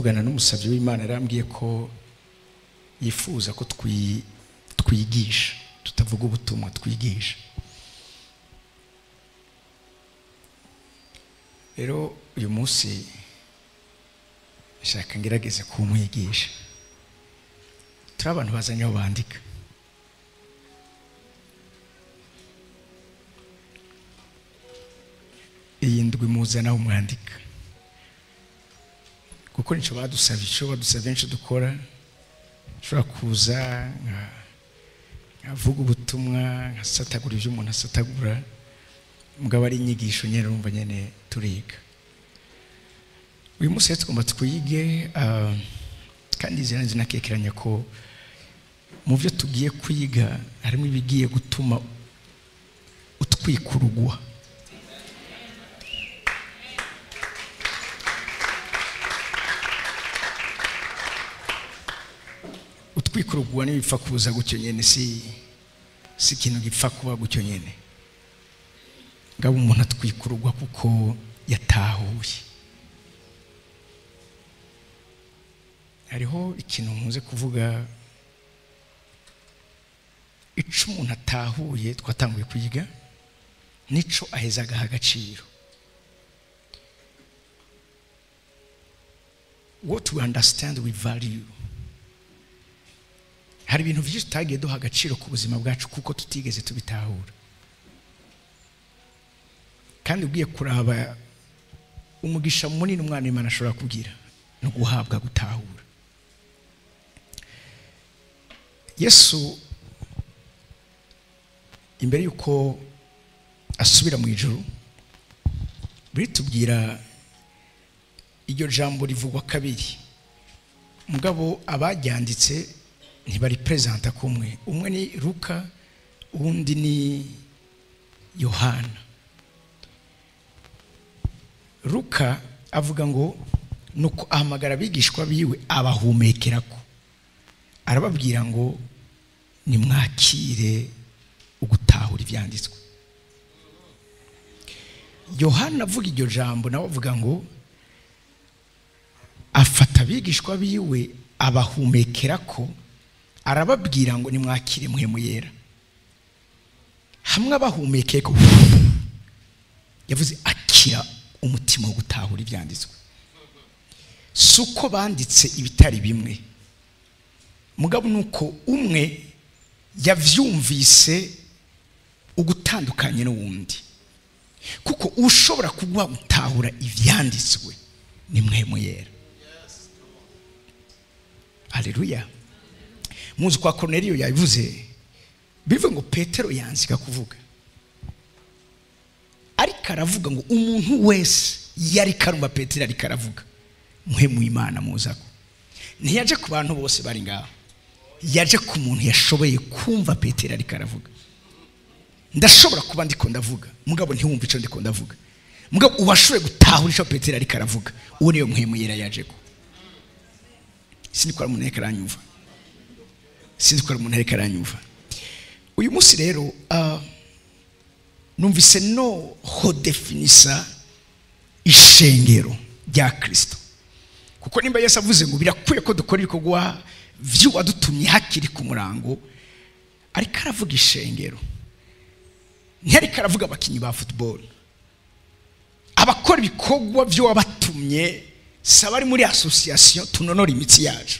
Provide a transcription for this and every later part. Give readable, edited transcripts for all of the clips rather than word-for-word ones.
Mvugana n'umusavyi w'Imana arambwiye ko yifuza ko twigisha, tutavuga ubutumwa, twigisha. Rero uyu munsi nshaka ngerageze kumwigisha. Turi abantu bazanye aho bandika. Iyi ndwi muzana aho mwandika, kuko nico badusabye, ico badusabye nico dukora. Nshobora kuza nkavuga ubutumwa, nkasatagura ibyo umuntu asatagura, mugabo ari inyigisho nyene, urumva nyene turiga. Uyu munsi rero tugomba twige, kandi izina zinakekeranya ko mu byo tugiye kwiga harimo ibigiye gutuma utwikurugwa. Utwikurugwa n'ibipfa kuza gutyo nyene, si ikintu gipfa kuba gutyo nyene. Ngabo umuntu atwikurugwa kuko yatahuye. Hariho ikintu nkunze kuvuga, ico umuntu atahuye twatanguye kwiga nico aheza agaha agaciro. What we understand we value. Hari ibintu vyinshi tutagiye duha agaciro ku buzima bwacu kuko tutigeze tubitahura. Kandi ugiye kuraba umugisha munini umwana w'Imana ashobora kugira no guhabwa gutahura. Yesu imbere yuko asubira mu ijuru, biritubwira iryo jambo rivugwa kabiri, mugabo abaryanditse ntibari presenta kumwe. Umwe ni Luka, uwundi ni Yohana. Luka avuga ngo nuko ahamagara abigishwa biwe abahumekerako, arababwira ngo nimwakire ugutahura ivyanditswe. Yohana avuga iryo jambo nawe avuga ngo afata abigishwa biwe abahumekerako, arababwira ngo nimwakire Mpwemu Yera. Hamwe abahumekeko yavuze akira umutima wo gutahura ivyanditswe. Suko banditse ibitari bimwe, mugabo nuko umwe yavyumvise ugutandukanye n'uwundi, kuko ushobora kuguha gutahura ivyanditswe ni Mpwemu Yera. Haleluya. Muzi kwa Cornelio yabivuze, bivuga ngo Petero yanzika kuvuga, ariko aravuga ngo umuntu wese yari karumva Petero ariko aravuga Mpwemu Imana muzako. Ntiyaje ku bantu bose bari ngaho, yaje ku muntu yashoboye kumva Petero ariko aravuga. Ndashobora kuba ndiko ndavuga, mugabo ntiwumva ico ndiko ndavuga, mugabo uwashoboye gutahura ico Petero ariko aravuga, uwo niyo Mpwemu Yera yajeko. Sinzi ko umuntu ariko aranyumva, sinzi ko umuntu ariko aranyumva. Uyu munsi rero numvise no hodefinisa ishengero rya Kristo, kuko nimba Yesu avuze ngo birakwiye ko dukora ibikorwa vy'uwadutumye hakiri ku murango, ariko aravuga ishengero, ntiariko aravuga abakinyi ba football. Abakora ibikorwa vy'uwabatumye saba ari muri association tunonora imitsi yacu,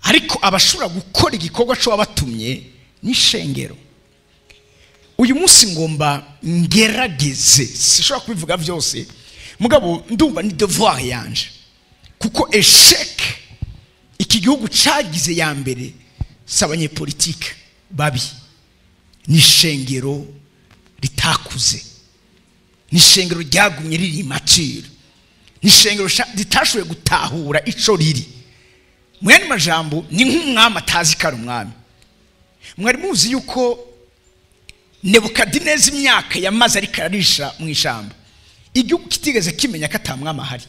ariko abashobora gukora igikorwa c'uwabatumye n'ishengero. Uyu munsi ngomba ngerageze, sishobora kubivuga vyose, mugabo ndumva ni devoir yanje, kuko échec iki gihugu cagize ya mbere si abanyepolitike babi, ni ishengero ritakuze, ni ishengero ryagumye riri immature, ni ishengero ritashoboye gutahura ico riri. Mu yandi majambo ni nk'umwami atazi ko ari umwami. Mwari muzi yuko Nebukadineza imyaka yamaze ariko ararisha mu ishamba, igihugu kitigeze kimenya ko ata mwami ahari.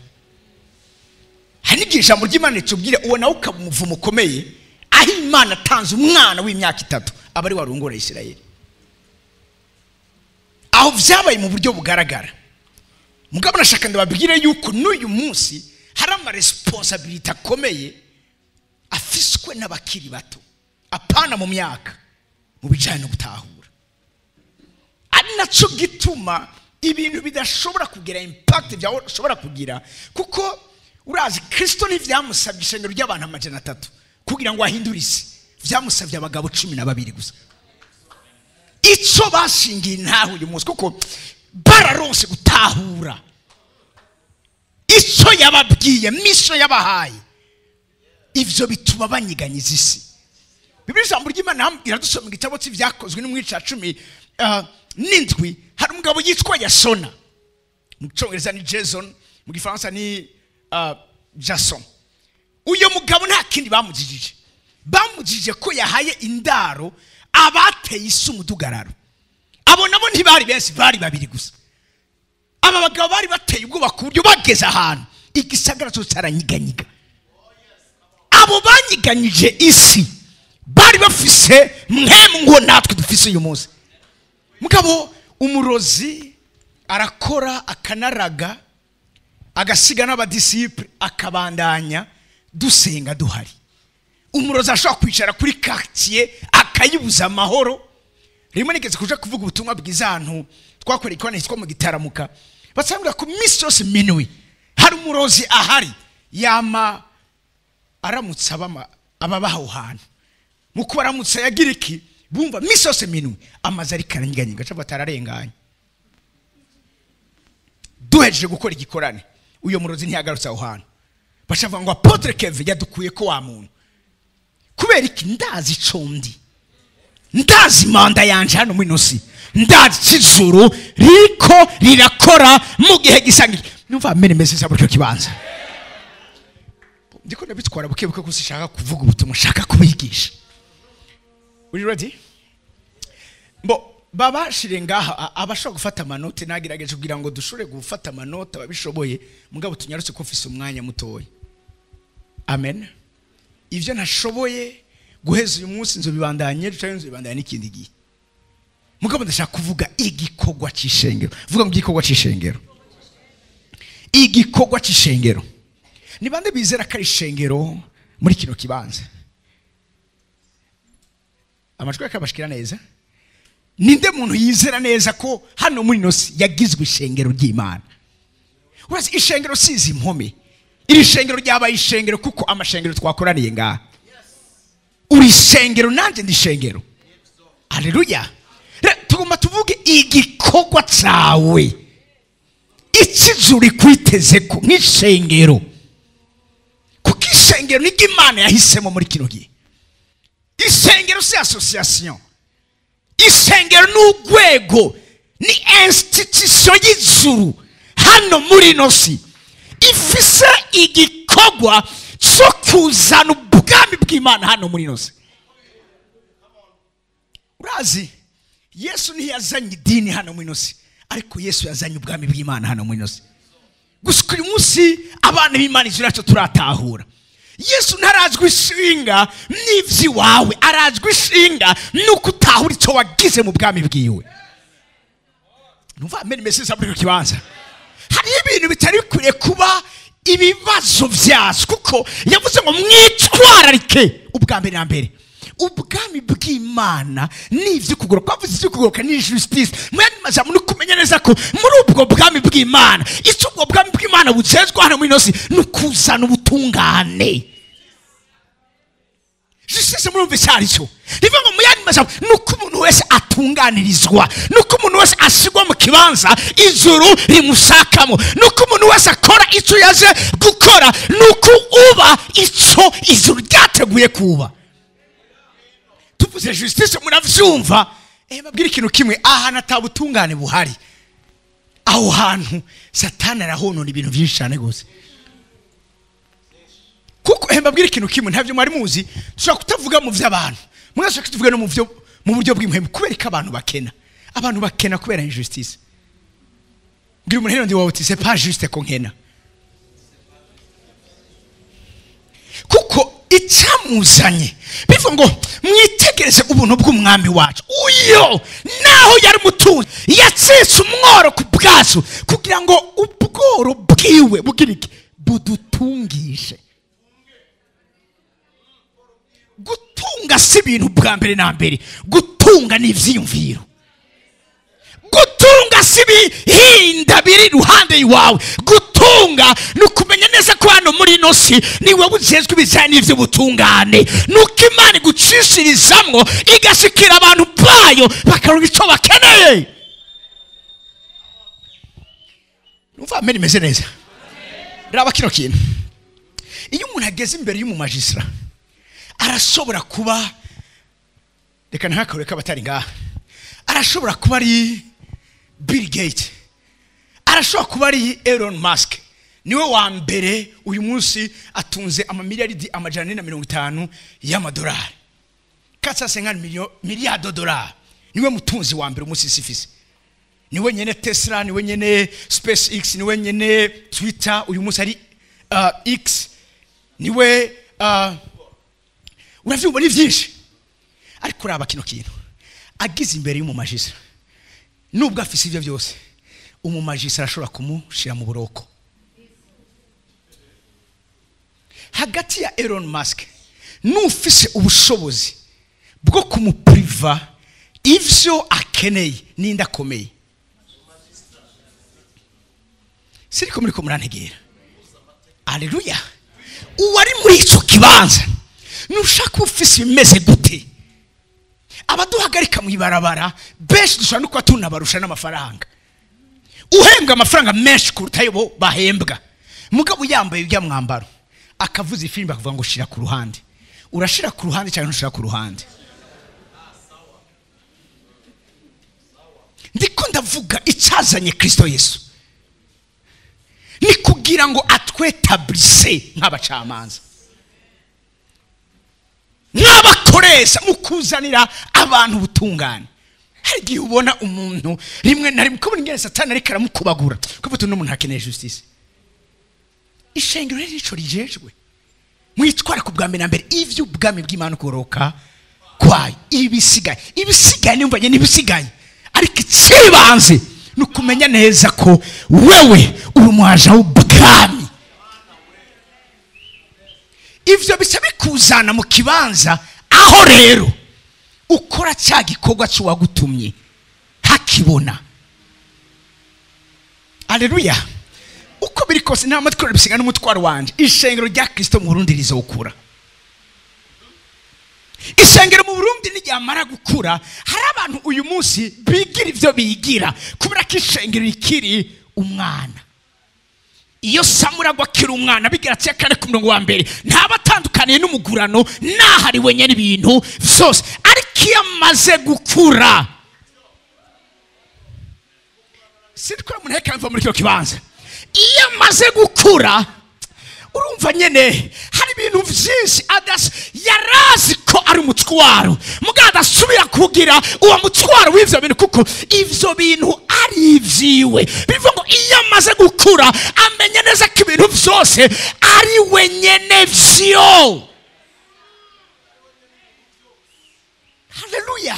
Hari n'igihe ijambo ry'Imana ritubwira uwo nawe ukaba umuvumo ukomeye, aho Imana atanze umwana w'imyaka 3 aba ari warongora Isirayeli. Aho vyabaye mu buryo bugaragara. Mugabo nashaka ndababwire yuko n'uyu munsi Hari ama responsabilité akomeye afiswe n'abakiri bato, apana mu myaka, mu bijanye no gutahura. Ari naco gituma ibintu bidashobora kugira impact byashobora kugira, kuko urazi Kristo ntivyamusabye ishengero ry'abantu 300 kugira ngo ahindure isi, vyamusabye abagabo 12 gusa. Ico bashingiye ntaho uyu munsi, kuko bararonse gutahura ico yababwiye, mission yabahaye. Ivyo bituma banyiganyiza isi. Bibiliya ijambo ry'Imana iradusoma igitabo cy'ivyakozwe n'umwica 17, hari umugabo yitwa Yasona, mu Cyongereza ni Jason, mu Gifaransa ni Jason. Uyo mugabo nta kindi bamujijije, bamujijije ko yahaye indaro abateye isi umudugararo. Abo nabo ntibari benshi, bari babiri gusa. Aba bagabo bari bateye ubwoba ku buryo bageze ahantu igisagara cyose cyaranyiganyiga. Abo banyiganyije isi bari bafise mwemu ngo natwe dufise uyu munsi. Mugabo umurozi arakora akanaraga agasiga n'abadisiple akabandanya dusenga duhari. Umurozi ashobora kwicara kuri quartier akayibuza amahoro. Rimwe nigeze kuja kuvuga ubutumwa bwiza ahantu twakoreye ikona hitwa mu Gitaramuka, basanga ku misi yose minwi hari umurozi ahari, yama aramutse ababaho hantu. Mu kubaramutsa yagira iki, bumva misi yose minwi amaze ari karanyiganyega cyangwa atararenganye. Duhejeje gukora igikorane, uyo murozi ntiyagarutse aho hantu. Bashavuga ngo Apotre Kevin yadukuye ko wa muntu. Kubera iki? Ndazi ico ndi, ndazi manda yanje hano muri nosi, ndazi ijuru riko rirakora mu gihe gisangiye. Numva amene meze za buryo kibanza. Ndiko ndabitwara buke buke kuko sishaka kuvuga ubutumwa, shaka kubigisha. Uri ready? Bo babashire ngaha abashobora gufata amanote, nagerageje kugira ngo dushobore gufata amanota babishoboye, mugabo tunyarutse ko ufise umwanya mutoya. Amen. Ivyo ntashoboye guheza uyu munsi nzobibandanye, cyangwa nzobibandanye n'ikindi gihe. Mugabo ndashaka kuvuga igikorwa c'ishengero. Vuga ngo igikorwa c'ishengero. Igikorwa c'ishengero. Ni bande bizera ko ari ishengero muri kino kibanza? Amajwi akabashikira neza. Ninde muntu yizera neza ko hano muri nosi yagizwe ishengero ry'Imana? Urazi ishengero sizi impome. Iri shengero ryabaye ishengero kuko amashengero twakoraniye ngaha. Uri shengero nanje ndi shengero. Haleluya. Tugomba tuvuge igikorwa cawe, ikizuri kwiteze ko nk'ishengero, kuko ishengero niryo Imana yahisemo muri kino gihe. Ishengero si association, ishengero ni urwego, ni institution y'ijuru hano muri nosi ifise igikorwa cyo kuzana ubwami bw'Imana hano muri nosi. Urazi Yesu ntiyazanye idini hano muri nosi, ariko Yesu yazanye ubwami bw'Imana hano muri nosi. Gusa uyu munsi abana b'Imana ijuru yacu turatahura. Yesu ntarazwi ishinga n'ivyiwawe, arazwi ishinga nuko utahura ico wagize mu bwami bwiwe. Numva amene message muri kibanza. Hari ibintu bitari bikwiye kuba ibibazo vyacu, kuko yavuze ngo mwitwararike ubwa mbere na mbere ubwami bw'Imana n'ivyo kugoroka. Kwavuze ivyo kugoroka ni justice. Mwene majambo ni kumenya neza ko muri ubwo bwami bw'Imana, ico ubwo bwami bw'Imana bujejwe hano muri nosi ni kuzana ubutungane. Justice murumva icyo cyo. Rivuga ngo muyandi majambo nuko umuntu wese atunganirizwa, nuko umuntu wese asigwa mu kibanza ijuru rimushakamo, nuko umuntu wese akora icyo yaje gukora, nuko uba icyo ijuru ryateguye kuba. Tuvuze justice muravyumva. Babwira ikintu kimwe, ahantu atabutungane buhari, aho hantu Satani arahonona ibintu byinshi cyane gose. Kuko mbabwira ikintu kimwe ntavyo mwari muzi, dushobora kutavuga mu vy'abantu, mwashaka tuvuga no mu byo mu buryo bw'impemu. Kubera ko abantu bakena, abantu bakena kubera injustice. Ngira umuntu heno ndi wawe uti c'est pas juste ko nkena, kuko icamuzanye bivuga ngo mwitegereze ubuntu bw'umwami wacu. Uyo naho yari mutunzi yatsitse umworo ku bwacu kugira ngo ubworo bwiwe bugirike. Budutungishe. Gutunga si ibintu bwa mbere na mbere, gutunga ni ivyiyumviro. Gutunga si ibihinda biri iruhande iwawe. Gutunga ni ukumenya neza ko hano muri ino si ni wowe ujejwe ibijanye n'ivy'ubutungane, nuko Imana igucishirizamwo igashikira abantu bayo bakaronka ico bakeneye. Numva amena imeze neza. Raba kino kintu, iyo umuntu ageze imbere y'umumajisira arashobora kuba, reka ntakore kabatari ngaha, arashobora kuba ari Bill Gates, arashobora kuba ari Elon Musk, niwe wa mbere uyu munsi atunze amamiliyaridi 450 y'amadolari, 450 miliyari dolari, niwe mutunzi wa mbere umunsi sifise. Niwe nyene Tesla, niwe nyene SpaceX, niwe nyene Twitter uyu munsi ari X, niwe uravyumva ni vyinshi. Ariko uraba kino kintu, agize imbere y'umumajisa, nubwo afise ivyo byose, umumajisa arashobora kumushira mu buroko. Hagati ya Elon Musk n'ufise ubushobozi bwo kumupriva ivyo akeneye, ninda akomeye. Siriko muriko murantegera. Haleluya. Uwari muri ico kibanza nushaka ufise bimeze gute, abaduhagarika mu ibarabara benshi dushobora no kuba tunabarusha n'amafaranga. Uhembwa amafaranga menshi kuruta ayo bo bahembwa, mugabo yambaye ibya mwambaro akavuza ifirimbi akavuga ngo shira ku ruhande. Urashira ku ruhande cyangwa ntushira ku ruhande? Ndiko ndavuga icazanye Kristo Yesu ni kugira ngo atwetablise nk'abacamanza, nk'abakoresha mu kuzanira abantu ubutungane. Hari igihe ubona umuntu rimwe na rimwe kubona ingene Satani ariko aramukubagura, kuvuga uno muntu akeneye justice. Ishengero rero nico rijejwe, mwitwara ku bwa mbere na mbere ivy'ubwami bw'Imana ukoroka kwayo, ibisigaye ibisigaye nimvanye n'ibisigaye, ariko ikibanze ni ukumenya neza ko wewe uri umwaja w'ubwami. Ivyo bica bikuzana mu kibanza aho rero ukora cya gikorwa cy'uwagutumye hakibona. Haleluya. Uko biri kose nta matwi bisiga n'umutwaro wanje, ishengero rya Kristo mu Burundi rizokura. Ishengero mu Burundi n'iryamara gukura, hari abantu uyu munsi bigira ivyo bigira kubera ko ishengero rikiri umwana. Iyo Samuragwa akiri umwana bigira ati kane ku murongo wa mbere, ntaba atandukaniye n'umugurano nahariwe nyene ibintu vyose, ariko iyo amaze gukura, sindikora umuntu reka mva muri kino kibanza, iyo amaze gukura urumva nyene hari ibintu vyinshi yarazi ko ari umutwaro, mugabo adasubira kugira uwo mutwaro w'ivyo bintu kuko ivyo bintu ari ivyiwe. Bivuga ngo iyo amaze gukura amenya neza ko ibintu vyose ari we nyene vyo. Haleluya.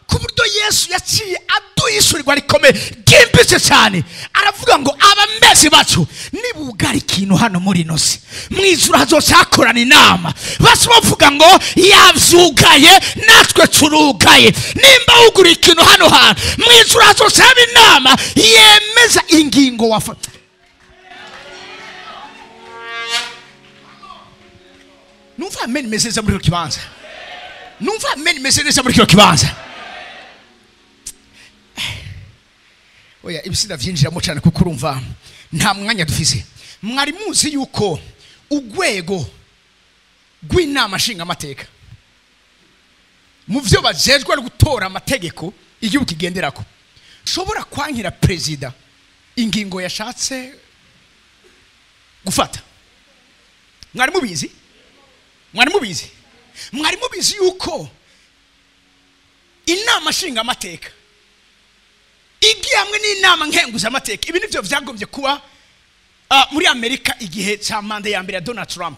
Ku buryo Yesu yaciye aduhishurirwa rikomeye ryimbitse cyane, aravuga ngo abamezi bacu nibugara ikintu hano muri ino si, mu ijuru hazoca hakorana inama, basi bavuga ngo yavyugaye natwe turugaye. Nimba wugura ikintu hano hantu, mu ijuru hazoca haba inama yemeza ingingo wafata. Numva amen imeze neza muri kino kibanza. Numva amen imeze neza muri kino kibanza. Oya, ibisida vyinjiramo cyane kuko urumva nta mwanya dufise. Mwari muzi yuko ugwego rw'inama nshingamateka mu vyo bajejwe ari gutora amategeko igihugu kigenderako, shobora kwankira perezida ingingo yashatse gufata. Mwari mubizi? Mwari mubizi? Mwari mubizi yuko inama nshingamateka igiye hamwe n'inama nkenguzamateka, ibi nivyo vyagombye kuba muri Amerika igihe ca manda ya mbere ya Donald Trump,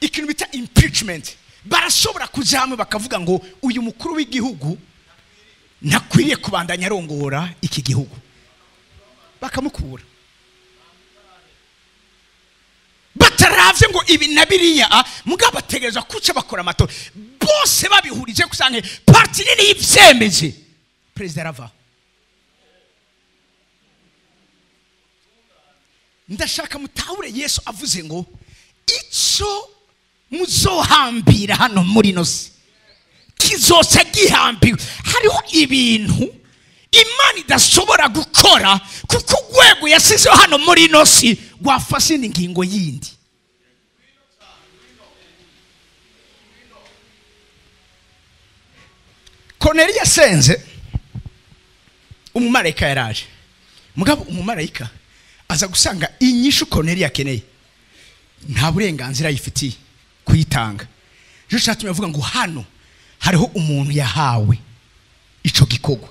ikintu bita impeachment, barashobora kuja hamwe bakavuga ngo uyu mukuru w'igihugu ntakwiriye kubandanya arongora iki gihugu, bakamukura. Bataravye ngo ibi na biriya, mugabo bategerezwa kuca bakora amatora bose babihurije kusange parti nini y'ivyemeje, perezida arava. Ndashaka mutahure Yesu avuze ngo ico muzohambira hano muri no si kizoca gihambiwe. Hariho ibintu Imana idashobora gukora kuko urwego yasizeho hano muri no si rwafashe ingingo yindi. Korneliyo yasenze, umumarayika yaraje. Mugabo umumarayika aza gusanga inyishu Korneliyo akeneye nta burenganzira yifitiye kuyitanga. Ejo cyatumye avuga ngo hano hariho umuntu yahawe ico gikorwa.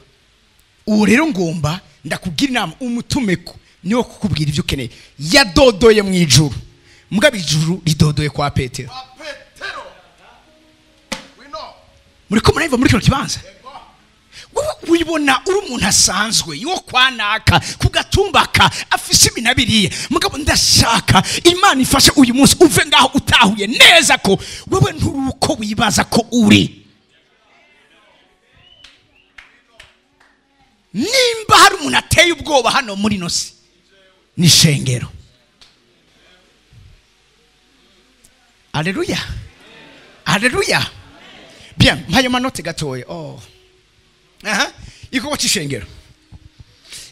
Uwo rero ngomba ndakubwira inama, umutumeko niwo kukubwira ibyo ukeneye. Yadodoye mu ijuru, mugabo ijuru ridodoye kwa Petero. Muri ko murumva muri kino kibanza, wibona uri umuntu asanzwe yo kwanaka kugatumbaka afise ibintu biriye. Mugabo ndashaka Imana ifashe uyu munsi uve ngaho utahuye neza ko wewe nturuko wibaza ko uri. Nimba hari umuntu ateye ubwoba hano muri no si ni shengero. Haleluya, haleluya. Bien, mpayo manote gatoye. Oh. Aha, igikorwa c'ishengero.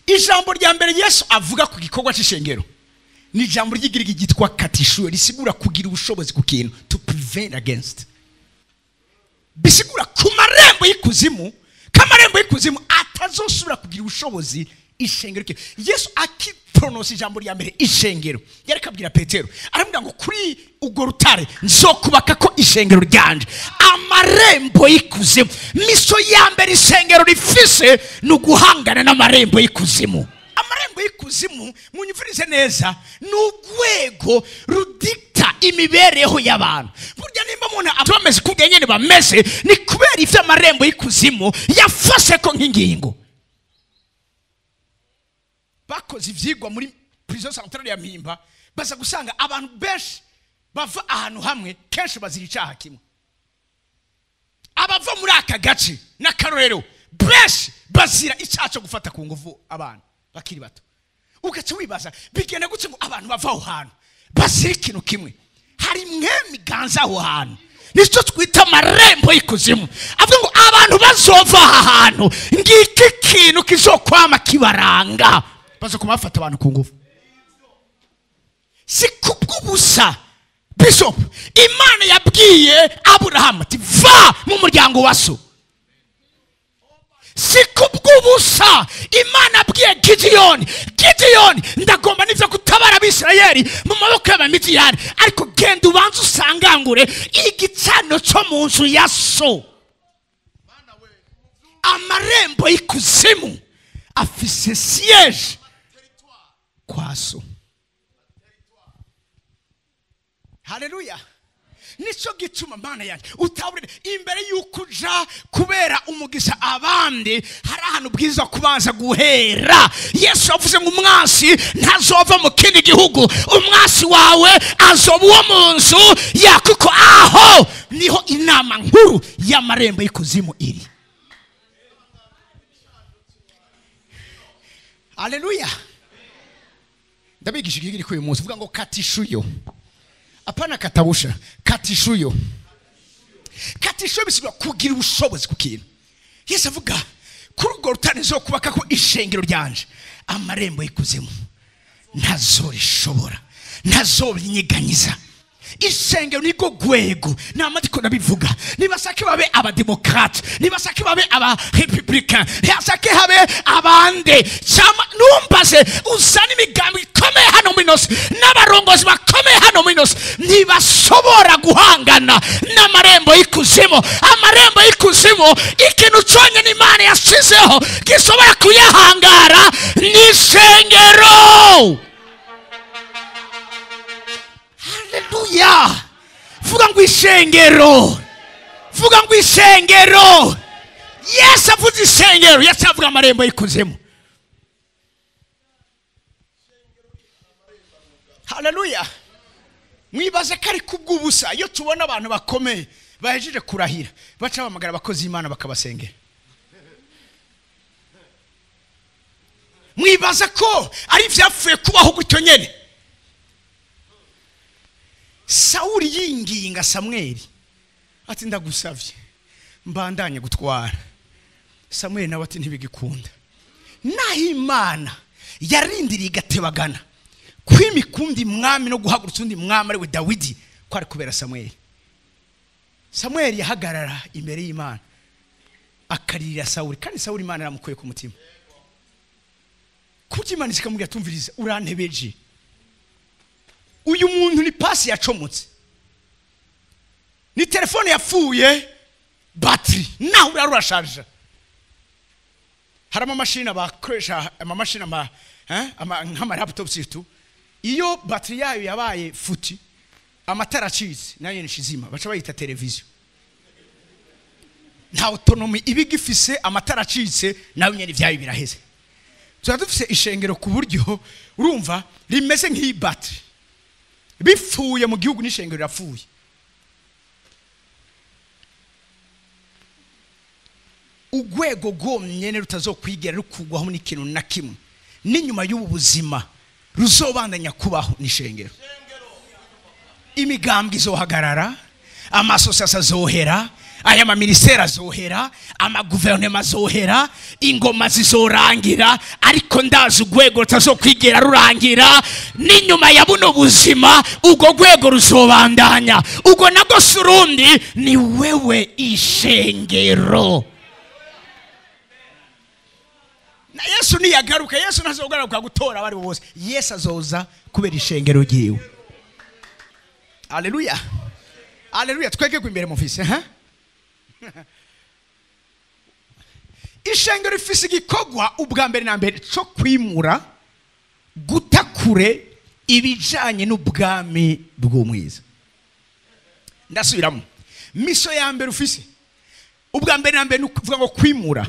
Ijambo rya mbere Yesu avuga ku gikorwa c'ishengero ni ijambo ry'igiriki ryitwa katishuyo, risigura kugira ubushobozi ku kintu, to prevent against. Bisigura ku marembo y'ikuzimu, kamarembo y'ikuzimu atazosubira kugira ubushobozi ishengero. Yesu akipronounce ijambo rya mbere ishengero, yareka abwira Petero, aramubwira ngo kuri urwo rutare nzokubaka ko ishengero ryanje. Amarembo y'ikuzimu, miso ya mbere ishengero rifise ni uguhangana n'amarembo y'ikuzimu. Amarembo y'ikuzimu, munyumvirize neza, ni urwego rudikta imibereho y'abantu. Burya nimba umuntu bameze kurya nyene bameze, ni kubera ivyo amarembo y'ikuzimu yafashe ko nk'ingingo. Bakoze ivyigwa muri prison centrale ya Mpimba, baza gusanga abantu benshi bava ahantu hamwe kenshi bazira icaha kimwe. Abava muri aka gace n'akarorero benshi bazira icaha cyo gufata ku nguvu abantu bakiri bato. Ugaca wibaza bigenda gutse ngo abantu bava aho hantu bazira ikintu kimwe. Hari mwe miganza aho hantu, nicyo twita amarembo y'ikuzimu. Avuga ngo abantu bazova aha hantu ngiki kintu kizokwama kibaranga, baza kumafata abantu ku nguvu. Si kubw'ubusa Bishop, Imana yabwiye Aburahamu ati va mu muryango wa so. Si kubw'ubusa Imana yabwiye Gidiyoni, Gidiyoni ndagomba nivyo gutabara Abisirayeli mu maboko y'Abamidiyani, ariko genda ubanze usangangure igitsano cyo mu nzu ya so. Amarembo y'ikuzimu afise siège kwa so. Haleluya. Nico gituma Mana yanjye utaburire imbere yuko uja kubera umugisha abandi, hari ahantu bwiza kubanza guhera. Yesu avuze ngo umwansi ntazova mu kindi gihugu, umwansi wawe azoba uwo mu nzu ya, kuko aho niho inama nkuru y'amarembo y'ikuzimu iri. Haleluya. Ndabigisha ikigiri kuri uyu munsi, vuga ngo katishuyo. Apana katabusha, katishuyo. Katishuyo bisigura kugira ubushobozi ku kintu. Yesu avuga kuri urwo rutare nzokubaka ko ishengero ryanje, amarembo y'ikuzimu ntazorishobora, ntazorinyeganyiza. Ishengero niko gwego, namatiko ndabivuga. Nibasake babe abademokrate, nibasake babe aba republicain, nibasake habe abande. Chama numbaze uzana imigambi ikomeye hano muri ino si, n'abarongozi bakomeye hano muri ino si, ntibashobora guhangana n'amarembo y'ikuzimu. Amarembo y'ikuzimu, ikintu cyonyine Imana yashizeho gishobora kuyahangara ni ishengero. Haleluya. Vuga ngo ishengero. Vuga ngo ishengero. Yesu avuze ishengero, Yesu avuga amarembo y'ikuzimu. Haleluya. Mwibaze ko ari kubw'ubusa iyo tubona abantu bakomeye bahejeje kurahira baca bamagara abakozi b'Imana bakabasengera. Mwibaza ko ari vyapfuye kubaho gutyo nyene. Sawuli yinginga Samweli ati ndagusavye mbandanye gutwara. Samweli nawe ati ntibigikunda. Naho Imana yarindiriye igatebagana kwimikundi mwami no guhagurutsa undi mwami ari we Dawidi, ko ari kubera Samweli. Samweli yahagarara imbere y'Imana akaririra Sawuli, kandi Sawuli Imana yaramukuye ku mutima. Kuki Imana ikamubwira tumviriza urantebeje, uyu muntu ni pasi yacomotse, ni telefone yapfuye battery, naho urarasharja. Hari amamashini abakoresha amamashini ama nk'ama laptop surtout, iyo battery yayo yabaye futi amatara acitse nayo nishizima baca bayita televiziyo. Nta autonomy ibigifise, amatara acitse nayo nyene ivyayo biraheze. Tuba dufise ishengero ku buryo urumva rimeze nk'iyi battery bipfuye mu gihugu n'ishengero rirapfuye. Ugwego rwonyene rutazokwigera rukugwaho n'ikintu na kimwe n'inyuma y'ubu buzima ruzobandanya kubaho n'ishengero. Imigambwe izohagarara, amasosiyete azohera, aya maminisiteri azohera, amaguverinoma azohera, ingoma zizorangira, ariko ndazi urwego rutazokwigera rurangira n'inyuma ya buno buzima, ubwo rwego ruzobandanya. Ubwo nabwo si urundi, ni wewe ishengero. Na Yesu niyagaruka, Yesu ntazogaruka gutora abari bose, Yesu azoza kubera ishengero ryiwe. Haleluya, haleluya. Twege imbere mufise ha ishengero rifise igikorwa ubwa mbere na mbere cyo kwimura, gutakure ibijanye n'ubwami bw'umwiza. Ndasubiramo, miso ya mbere ufise ubwa mbere na mbere ni ukuvuga ngo kwimura,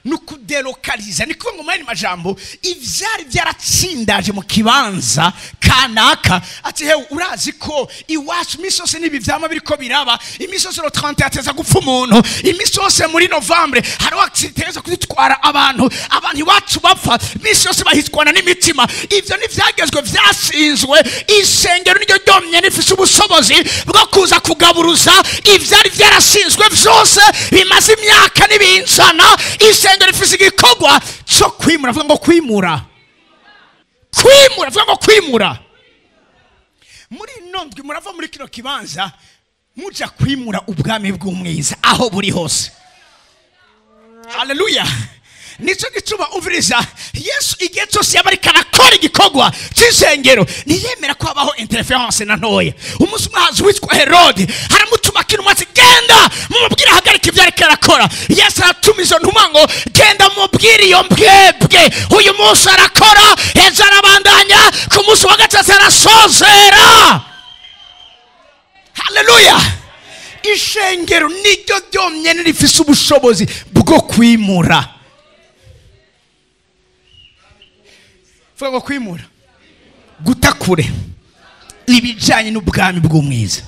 nukudelokaliza. Ni kuvuga ngo mu yandi majambo ivyari vyaratsindaje mu kibanza kanaka, ati hewe urazi ko iwacu imisi yose n'ibi vyama biriko biraba, imisi yose le 31 ateza gupfa umuntu, imisi yose muri Novembre hariho accident iteza kudutwara abantu, abantu iwacu bapfa imisi yose bahitwana n'imitima. Ivyo ntivyagezwe, vyashinzwe. Ishengero niryo ryonyene rifise ubushobozi bwo kuza kugaburuza ivyari vyarashinzwe vyose bimaze imyaka n'ibinjana. Ishengero rifise igikorwa cyo kwimura. Avuga ngo kwimura, kwimura, avuga ngo kwimura. Muri ino ndwi murava muri kino kibanza muja kwimura ubwami bw'umwiza aho buri hose. Haleluya. Nico gituma umviriza Yesu igihe cyose yaba ariko arakora igikorwa cy'ishengero ntiyemera ko habaho interference na ntoya. Umunsi umwe haza uwitwa Herode aramutuma kintu ati genda mumubwire ahagarike ibyo ariko arakora. Yesu aratuma izo ntumwa ngo genda mumubwire iyo mbwebwe, uyu munsi arakora, ejo arabandanya, ku munsi wa gatatu arasozera. Haleluya. Ishengero niryo ryonyene rifise ubushobozi bwo kwimura. Vuga ngo kwimura, gutakure ibijanye n'ubwami bw'umwiza.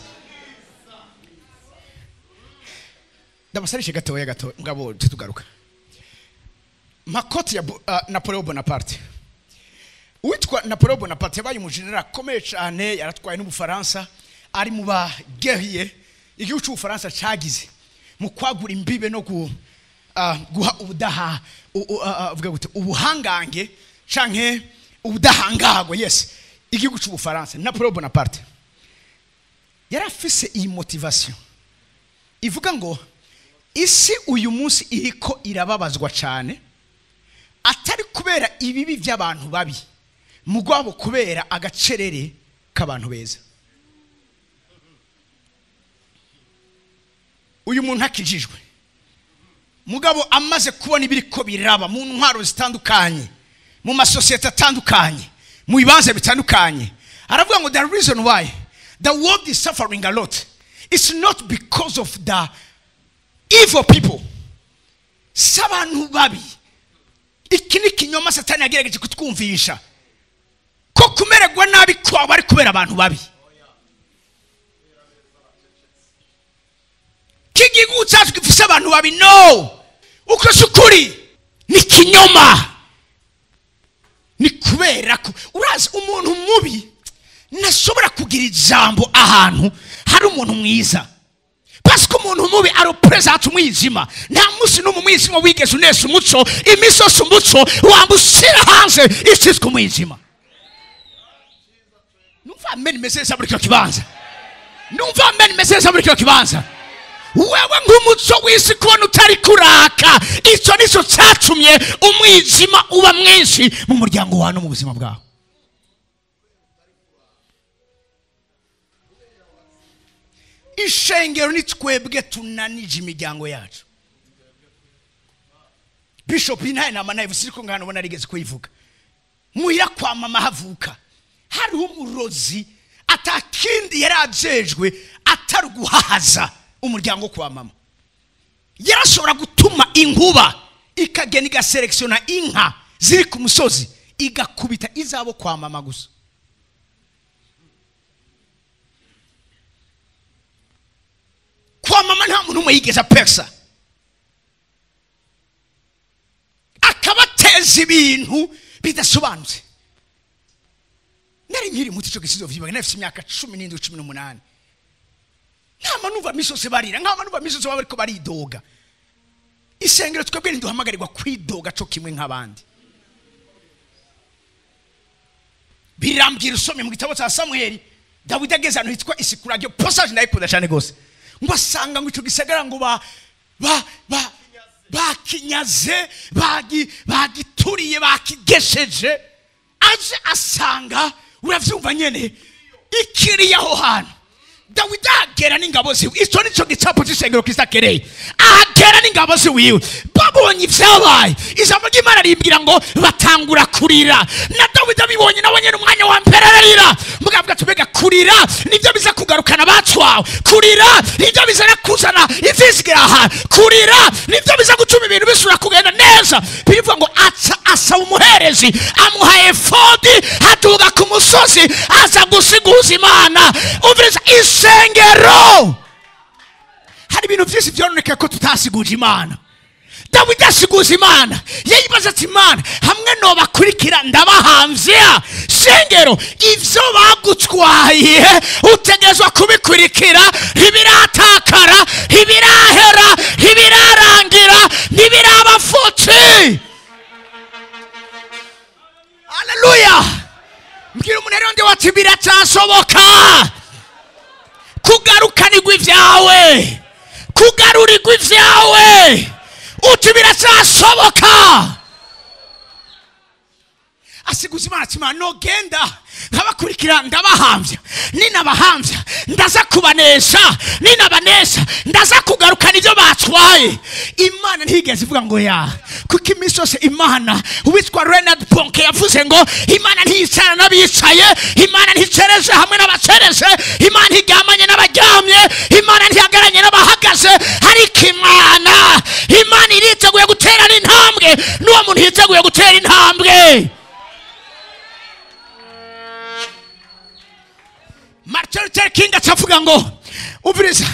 Ndabasarishe gatoya gato ngabo tugaruka makoti ya Napoleon Bonaparte. Uwitwa Napoleon Bonaparte yabaye umujenerali akomeye cyane, yaratwaye n'Ubufaransa, ari mu ba guerrier igihugu cy'Ubufaransa cagize mu kwagura imbibe no guha ubudaha vuga gute ubuhangange canke ubudahangagwa, yes, igihugu cy'Ubufaransa. Napoleon Bonaparte yarafise iyi motivation ivuga ngo isi uyu munsi iriko irababazwa cyane, atari kubera ibibi by'abantu babi, mugabo kubera agacerere k'abantu beza. Uyu muntu akijijwe, mugabo amaze kubona ibiriko biraba mu ntwaro zitandukanye, mu masosiyete atandukanye, mu bibanza bitandukanye, aravuga ngo the reason why the world is suffering a lot, it's not because of the evil people, si abantu babi. Iki ni ikinyoma Satani yagerageje kutwumvisha ko kumererwa nabi kwawe ari kubera abantu babi. Iki gihugu cyacu gifise abantu babi. No, uko si ukuri, ni kinyoma. Ni kubera ko urazi umuntu mubi ntashobora kugira ijambo ahantu hari umuntu mwiza. Parce que umuntu mubi arepresenta umwijima. Nta munsi n'umwe umwijima wigeze unesa umuco. Iminsi yose umuco wambushyira hanze isizwe umwijima. Numva amen imeze neza muri kino kibanza. Numva amen imeze neza muri kino kibanza. Wewe nk'umuco w'isi kubona utari kuraka, icyo nicyo cyatumye umwijima uba mwinshi mu muryango wawe no mu buzima bwawe. Ishengero ni twebwe tunanije imiryango yacu. Bishop intaye nama nayivuze ariko ngano ubona arigeze kuyivuga. Muhira kwa mama havuka hariho umurozi atakindi yarajejwe atari guhahaza umuryango kwa mama. Yarashobora gutuma inkuba ikagenda igaselektiona inka ziri ku musozi igakubita izabo kwa mama gusa. Kwa mama nta muntu umwe yigeze apesa, akabateza ibintu bidasobanutse. Nari nkiri muto ico gisizo vyibaga, nari mfise imyaka 17 18. Nkama numva misose barira, nkama numva misose baba bariko baridoga. Isengero twebwe ntiduhamagarirwa kwidoga co kimwe nk'abandi. Birambwira usomye mu gitabo cya Samuel, Dawidi ageze ahantu hitwa Isikuragyo, passage ndayikunda cyane gose. Ngo asanga ngo ico gisagara ngo ba ba ba bakinyaze, bagituriye, bakigesheje. Aje asanga uravyumva nyene ikiri aho hantu. Dawidi agera n'ingabo ziwe. Ico nico gicapo c'ishengero Kristo akereye. Agera n'ingabo ziwe, babonye ivyabaye. Ijambo ry'Imana rimbwira ngo batangura kurira. Na Dawidi abibonye nawe nyene umwanya wa mbere ararira. Mugavuga ati mbega kurira nivyo biza kugarukana abatwawe, kurira nivyo biza kuzana ivyizigira aha, kurira nivyo biza gutuma ibintu bisubira kugenda neza. Bivuga ngo aca asaba umuherezi, amuha efodi, aduga ku musozi aza gusiguza Imana. Umviriza isengero, hari ibintu byinshi byononekaye ko tutasiguje Imana. Dawidi asiguza Imana, yayibaza ati Imana hamwe no bakurikira ndabahamvya. Sengero, ivyo bagutwaye utegerezwa kubikurikira, ntibiratakara, ntibirahera, ntibirarangira, ntibirabafutse. Haleluya. Mbwira umuntu rero ndi wati biracyashoboka kugarukanirwa ivyawe, kugarurirwa ivyawe. Uti biracyashoboka. Asiguza Imana ati Imana nogenda nkabakurikira ndabahamvya, ninabahamvya ndaza kubanesha, ninabanesha ndaza kugarukana ivyo batwaye. Imana ntiyigeze ivuga ngo ya, kuko iminsi yose Imana, uwitwa Leonard Bonke yavuze ngo Imana ntiyicarana n'abicaye, Imana nticereje hamwe n'abacereje, Imana ntiryamanye n'abaryamye, Imana ntihagaranye n'abahagaze. Ariko Imana iriteguye guterana intambwe n'uwo muntu yiteguye gutera intambwe. Martin Luther King acavuga ngo umviriza,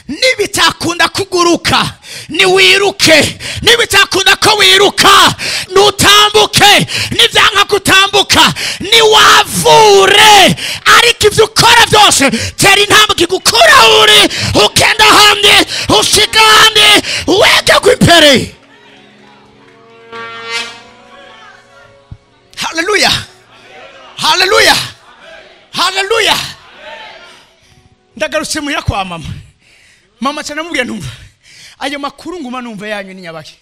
nibitakunda kuguruka niwiruke, nibitakunda ko wiruka nutambuke, nivyanka kutambuka niwavure, ariko ivyo ukora byose tera intambwe igukura uri ugenda hamwe ushika hamwe wege imbere. Haleluya, haleluya, haleluya. Ndagarutse muhira kwa mama. Mama cyane amubwira numva ayo makuru nguma numva yanyu ni nyabaki.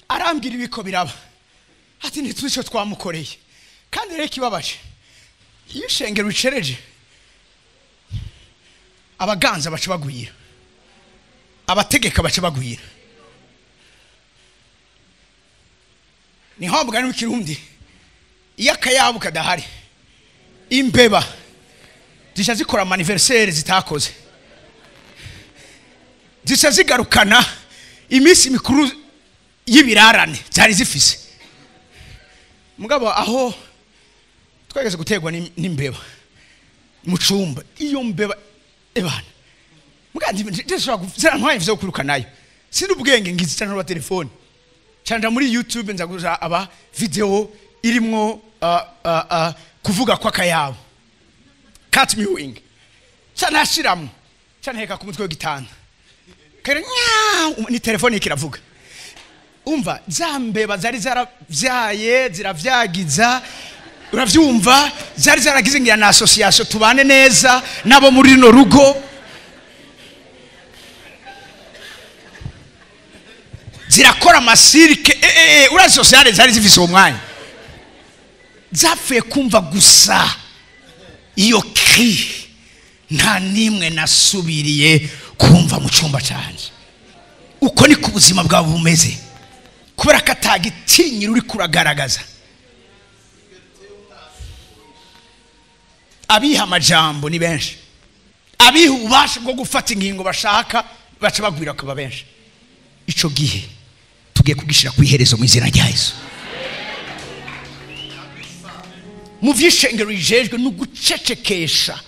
Arambwira ibiko biraba, ati ntituzi icyo twamukoreye. Kandi rero ikibabaje, iyo ishengero ricereje abaganza baca bagwira, abategeka baca bagwira. Ni ho mugani w'ikirundi, iyo akayabu kadahari imbeba zisha zikora anniversaire zitakoze, zisha zigarukana iminsi mikuru y'ibirarane zari zifise. Mugabo aho twageze gutegwa n'imbeba mu cumba, iyo mbeba ebana Mugandi ndashobora zirantwaye ivyo kwiruka nayo. Sindi ubwenge ngize cyane rwa telefone. Canja muri YouTube nza guza aba video irimwo kuvuga kwa kayabo. Cat mewing. Cyane ashiramwe. Cyane heka ku mutwe w'igitanda. Kare ni telefone ikiravuga. Umva zambeba zari zaravyaye ziravyagiza uravyumva zari zaragize ngira na association tubane neza nabo muri no rugo zirakora amasirike urazi sociale zari zifise umwanya zapfuye kumva gusa iyo cri nta nimwe nasubiriye kumva mu cyumba canje. Uko ni ku buzima bwawe bumeze kubera ko atagitinyira uri kuragaragaza. Abiha amajambo ni benshi, abiha ububasha bwo gufata ingingo bashaka baca bagwira akaba benshi. Ico gihe tugiye kugishira ku iherezo mu izina rya Yesu. Mu vyishengero rijejwe no gucecekesha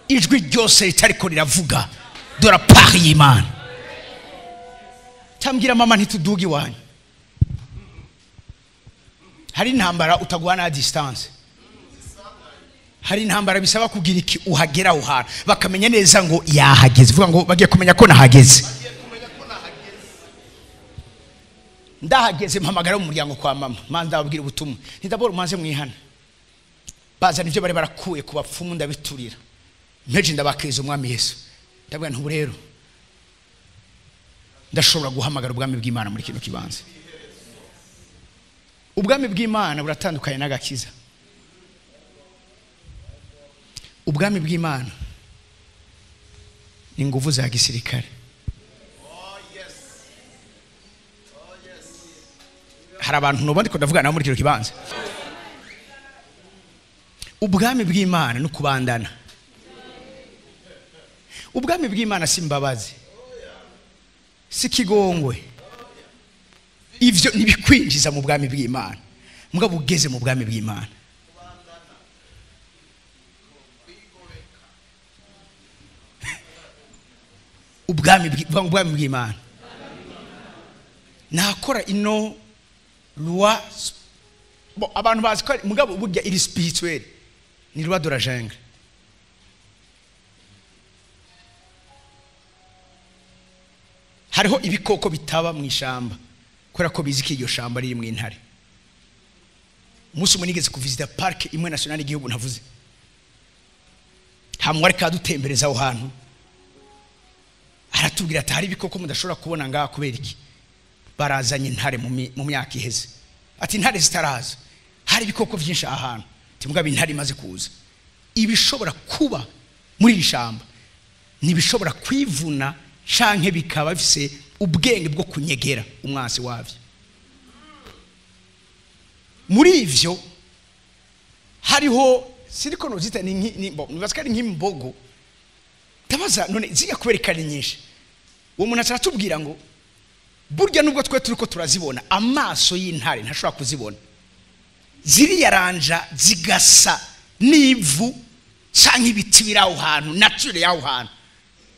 ijwi ryose ritariko riravuga dora part y'Imana. Tambwira mama ntituduga iwanyu. Hari intambara utagwana a distance. Hari intambara bisaba kugira iki uhagera uhara bakamenya neza ngo yahageze. Vuga ngo bagiye kumenya ko nahageze. Ndahageze mpamagara mu muryango kwa mama, manda ababwira ubutumwa. Ntidabora umanze mwihana. Bazana ivyo bari barakuye ku bapfumu ndabiturira. Mpeje ndabakiriza umwami Yesu. Ndabwira nti rero ndashobora guhamagara ubwami bw'Imana muri kino kibanza. Ubwami bw'Imana buratandukanye n'agakiza. Ubwami bw'Imana ni nguvu za gisirikare. Hari abantu noba ndiko ndavuga nabo muri kino kibanza. Ubwami bw'Imana no kubandana. Ubwami bw'Imana si imbabazi, si kigongwe. Ivyo nibikwinjiza mu bwami bw'Imana. Mugabo ugeze mu bwami bw'Imana ubwami bw'Imana nakora ino loi. Bon, abantu bazi ko mugabo burya iri spirituel ni loi de la jungle. Hariho ibikoko bitaba mu ishamba kubera ko bizi ko iryo shamba riri mu intare. Umunsi umwe nigeze kuvisita park imwe nationale y'igihugu ntavuze, hamwe ariko adutembereza aho hantu aratubwira ati hari ibikoko mudashobora kubona ngaha kubera iki barazanye intare mu myaka iheze. Ati intare zitaraza hari ibikoko byinshi ahantu, timugabe intare imaze kuza ibishobora kuba muri iri shamba nibishobora kwivuna canke bikaba bifise ubwenge bwo kunyegera umwansi wavyo. Muri ivyo hariho siriko nozita ni nibaza ari nk'imbogo. Tabaza none ziga kuberekana nyinshi. Uwo muntu aratubwira ngo burya nubwo twe turiko turazibona amaso y'intare ntashobora kuzibona, ziriyaranja zigasa n'ivu canke ibiti biri aho hantu nature y'aho hantu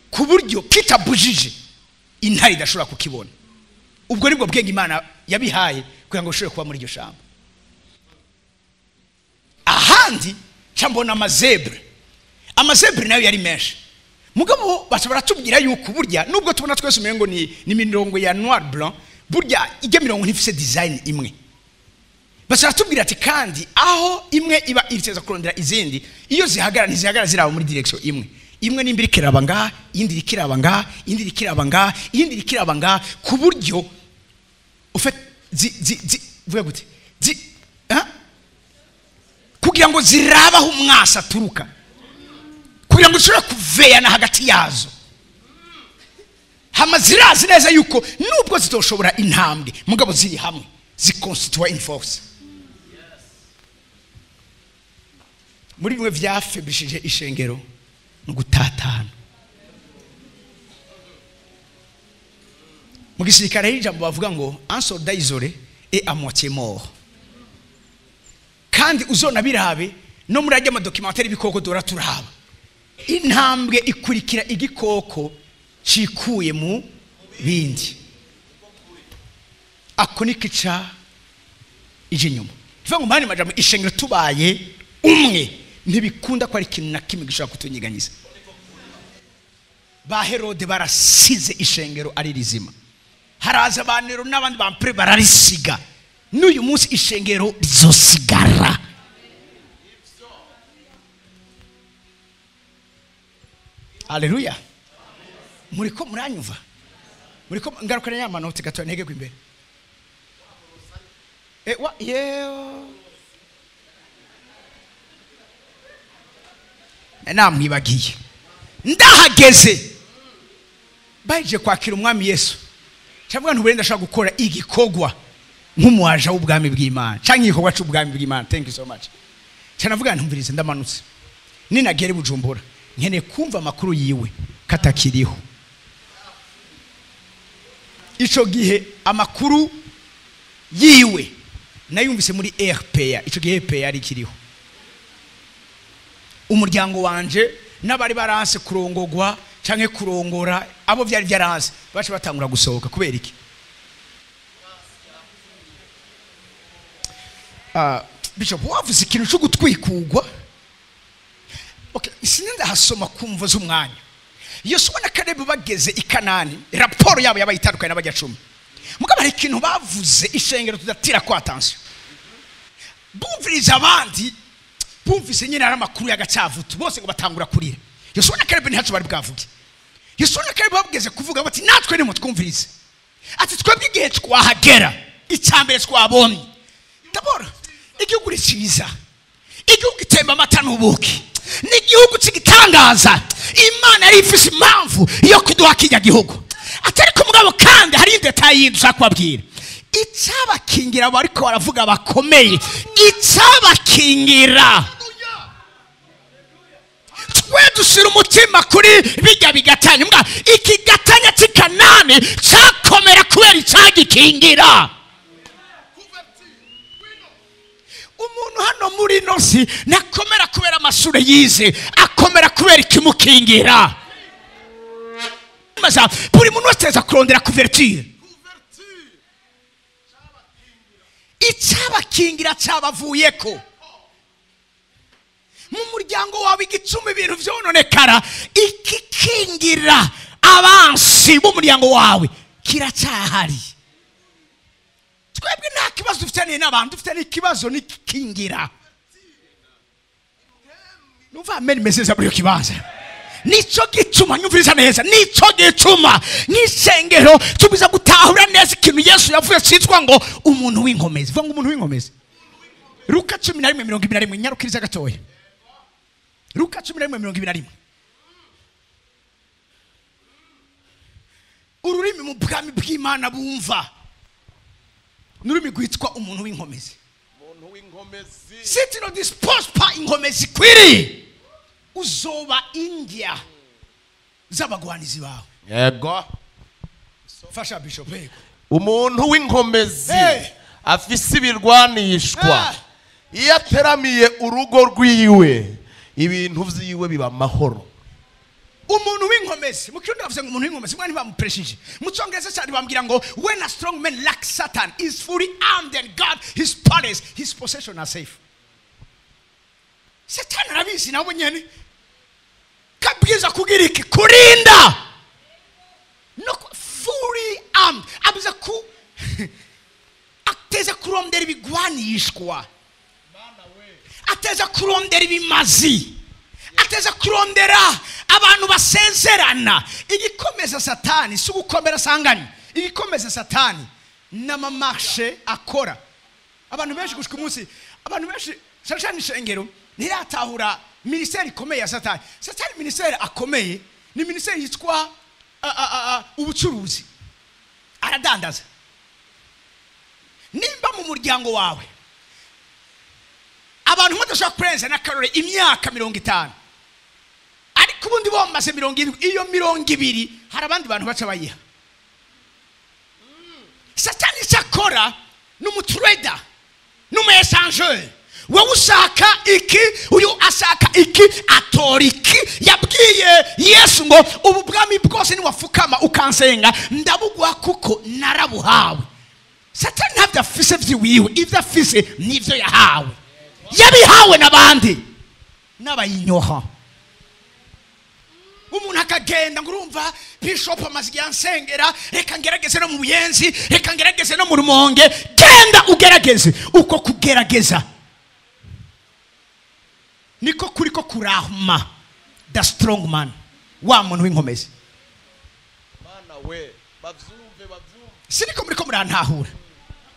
ku buryo kitabujije intare idashobora kukibona. Ubwo nibwo bwenge Imana yabihaye kugira ngo ushobore kuba muri iryo shamba. Ahandi cyambona amazebre, amazebre nayo yari menshi. Mugabo bashobora tubwira yuko burya nubwo tubona twese umengo ni mirongo ya noir blanc, burya ijya mirongo ntifise design imwe. Bashobora tubwira ati kandi aho imwe iba ifiteza kurondera izindi, iyo zihagara ntizihagara ziraba muri direction imwe. Imwe nimba irikiraba ngaha, iyindi irikiraba ngaha, iyindi irikiraba ngaha, iyindi irikiraba ngaha, ku buryo ufite zi vuga gute zi kugira ngo zirabaho umwasa turuka, kugira ngo ushobore kuveyana hagati yazo. Hama zirazi neza yuko nubwo zitoshobora intambwe mugabo ziri hamwe ziconstitue une force. Muri bimwe vyafebishije ishengero no gutatana. Mu gisirikare ijambo bavuga ngo un soldat isolé est à moitié mort. Kandi uzona birabe no muri ajya ama documentaire ibikoko dora turaba. Intambwe ikurikira igikoko cikuye mu bindi. Ako ni kica ije inyuma. Tuvuga ngo mani majambo ishengero tubaye umwe ntibikunda ko ari ikintu na kimwe gishobora kutunyiganyiza. Ba Herode barasize ishengero ari rizima, haraza ba Nero n'abandi bampre bararisiga. N'uyu munsi ishengero rizosigara. Haleluya. Muriko muranyumva? Muriko ngarukana ya manoti gato ntege imbere. Wa yeo. Namwibagiye. Ndahageze. Baje kwakira umwami Yesu. Cyangwa ntu burenda ashaka gukora igikogwa nk'umuwaja w'ubwami bw'Imana. Cyangwa igikogwa c'ubwami bw'Imana. Thank you so much. Cyanavuga ntumvirize ndamanutse. Ninagere Bujumbura. Nkeneye kumva amakuru yiwe katakiriho. Ico gihe amakuru yiwe nayumvise muri RPA. Ico gihe RPA yari kiriho. Umuryango wanje n'abari baranse kurongogwa canke kurongora abo byari byaranse bace batangura gusohoka kubera iki? Bishop wavuze ikintu cyo gutwikugwa. Okay, sinenda hasoma kumva z'umwanya. Yosuwa na Kalebu bageze i Kanani, raporo yabo yabaye itandukanye n'abajya 10. Mugabo hari ikintu bavuze ishengero tudatira ko attention. Bumviriza abandi, bumvise nyine ari amakuru y'agacavutu bose ngo batangura kurira. Yosuwa na Kalebu ntaco bari bwavuge. Yosuwa na Kalebu babugeze kuvuga bati natwe ni mutwumvirize. Ati twebwe igihe twahagera, icyambere twabonye. Ndabora igihugu ciza. Igihugu gitemba amata n'ubuki. N'igihugu cy'igitangaza. Imana yari ifise impamvu yo kuduha kijya gihugu. Atari ko mugabo kandi hari indetayi yindi ushaka kubabwira. Icyabakingira bariko baravuga bakomeye, icyabakingira twe dushyira umutima kuri bijya bigatanya. Mbwa ikigatanya cy'ikanani cyakomera kubera icyagikingira. Umuntu hano muri nosi nakomera kubera amashure yize, akomera kubera ikimukingira. Buri muntu wese aza kurondera couverture. Icyabakingira cyabavuyeko. Mu muryango wawe igicuma ibintu vyononekara, ikikingira abansi b'umuryango wawe kiracyahari. Twebwe nta kibazo dufitaniye n'abantu, dufitaniye ikibazo n'ikikingira. Numva amen message muri kibanza. Nico gituma nyumviriza neza, nico gituma nk'ishengero tubiza gutahura neza ikintu Yesu yavuye cyitwa ngo umuntu w'inkomezi. Vuga ngo umuntu w'inkomezi. Luka 11:21 nyarukiriza gatoya. Luka 11:21. Ururimi mu bwami bw'Imana bumva n'ururimi rwitwa umuntu w'inkomezi. Umuntu w'inkomezi. Si tu ne disposes pas inkomezi kwiri, uzoba India z'abagwanizi bawe. Yego. Fasha Bishop. Yego. Umuntu w'inkomezi afise ibirwanishwa, iyo ateramiye urugo rwiwe ibintu vyiwe biba amahoro. Umuntu w'inkomezi mu kirundi bavuze ngo umuntu w'inkomezi mwana ntibamupreshije. Mu cyongereza cyane bambwira ngo when a strong man lacks Satan is fully armed and God his palace his possession are safe. Satan arabizi nabo nyene kabwiza kugira iki kurinda no fully armed abuza ku ateza kurondera ibigwanishwa, ateza kurondera ibimazi, ateza kurondera abantu basezerana. Igikomeza Satani si ugukomera sanganye, igikomeza Satani n'amamarshe akora. Abantu benshi gushika umunsi, abantu benshi cyane ishengero ntiratahura ministeri ikomeye ya Satani. Satani ministeri akomeye ni ministeri yitwa ubucuruzi. Aradandaza. Nimba mu muryango wawe abantu badashobora kurenza n'akarore imyaka 50, ariko ubundi bamaze 70, iyo 20 hari abandi bantu baca bayiha. Satani icyakora n'umutrader n'umuéchangeur. Wowe ushaka iki, uyu ashaka iki, atora iki. Yabwiye Yesu ngo ubu bwami bwose niwafukama ukansenga ndabuguha kuko narabuhawe. Satani ntabyo afise vyiwiwe, ivyo afise nivyo yahawe, yabihawe n'abandi n'abayinyoha. Umuntu akagenda ngo urumva bishop amaze igihe ansengera, reka ngerageze no mu Buyenzi, reka ngerageze no mu Rumonge. Genda ugerageze. Uko kugerageza niko kuri ko kurahuma the strong man, wa muntu w'inkomezi. Mana we, bavyumve bavyumve. Siniko muriko murantahura.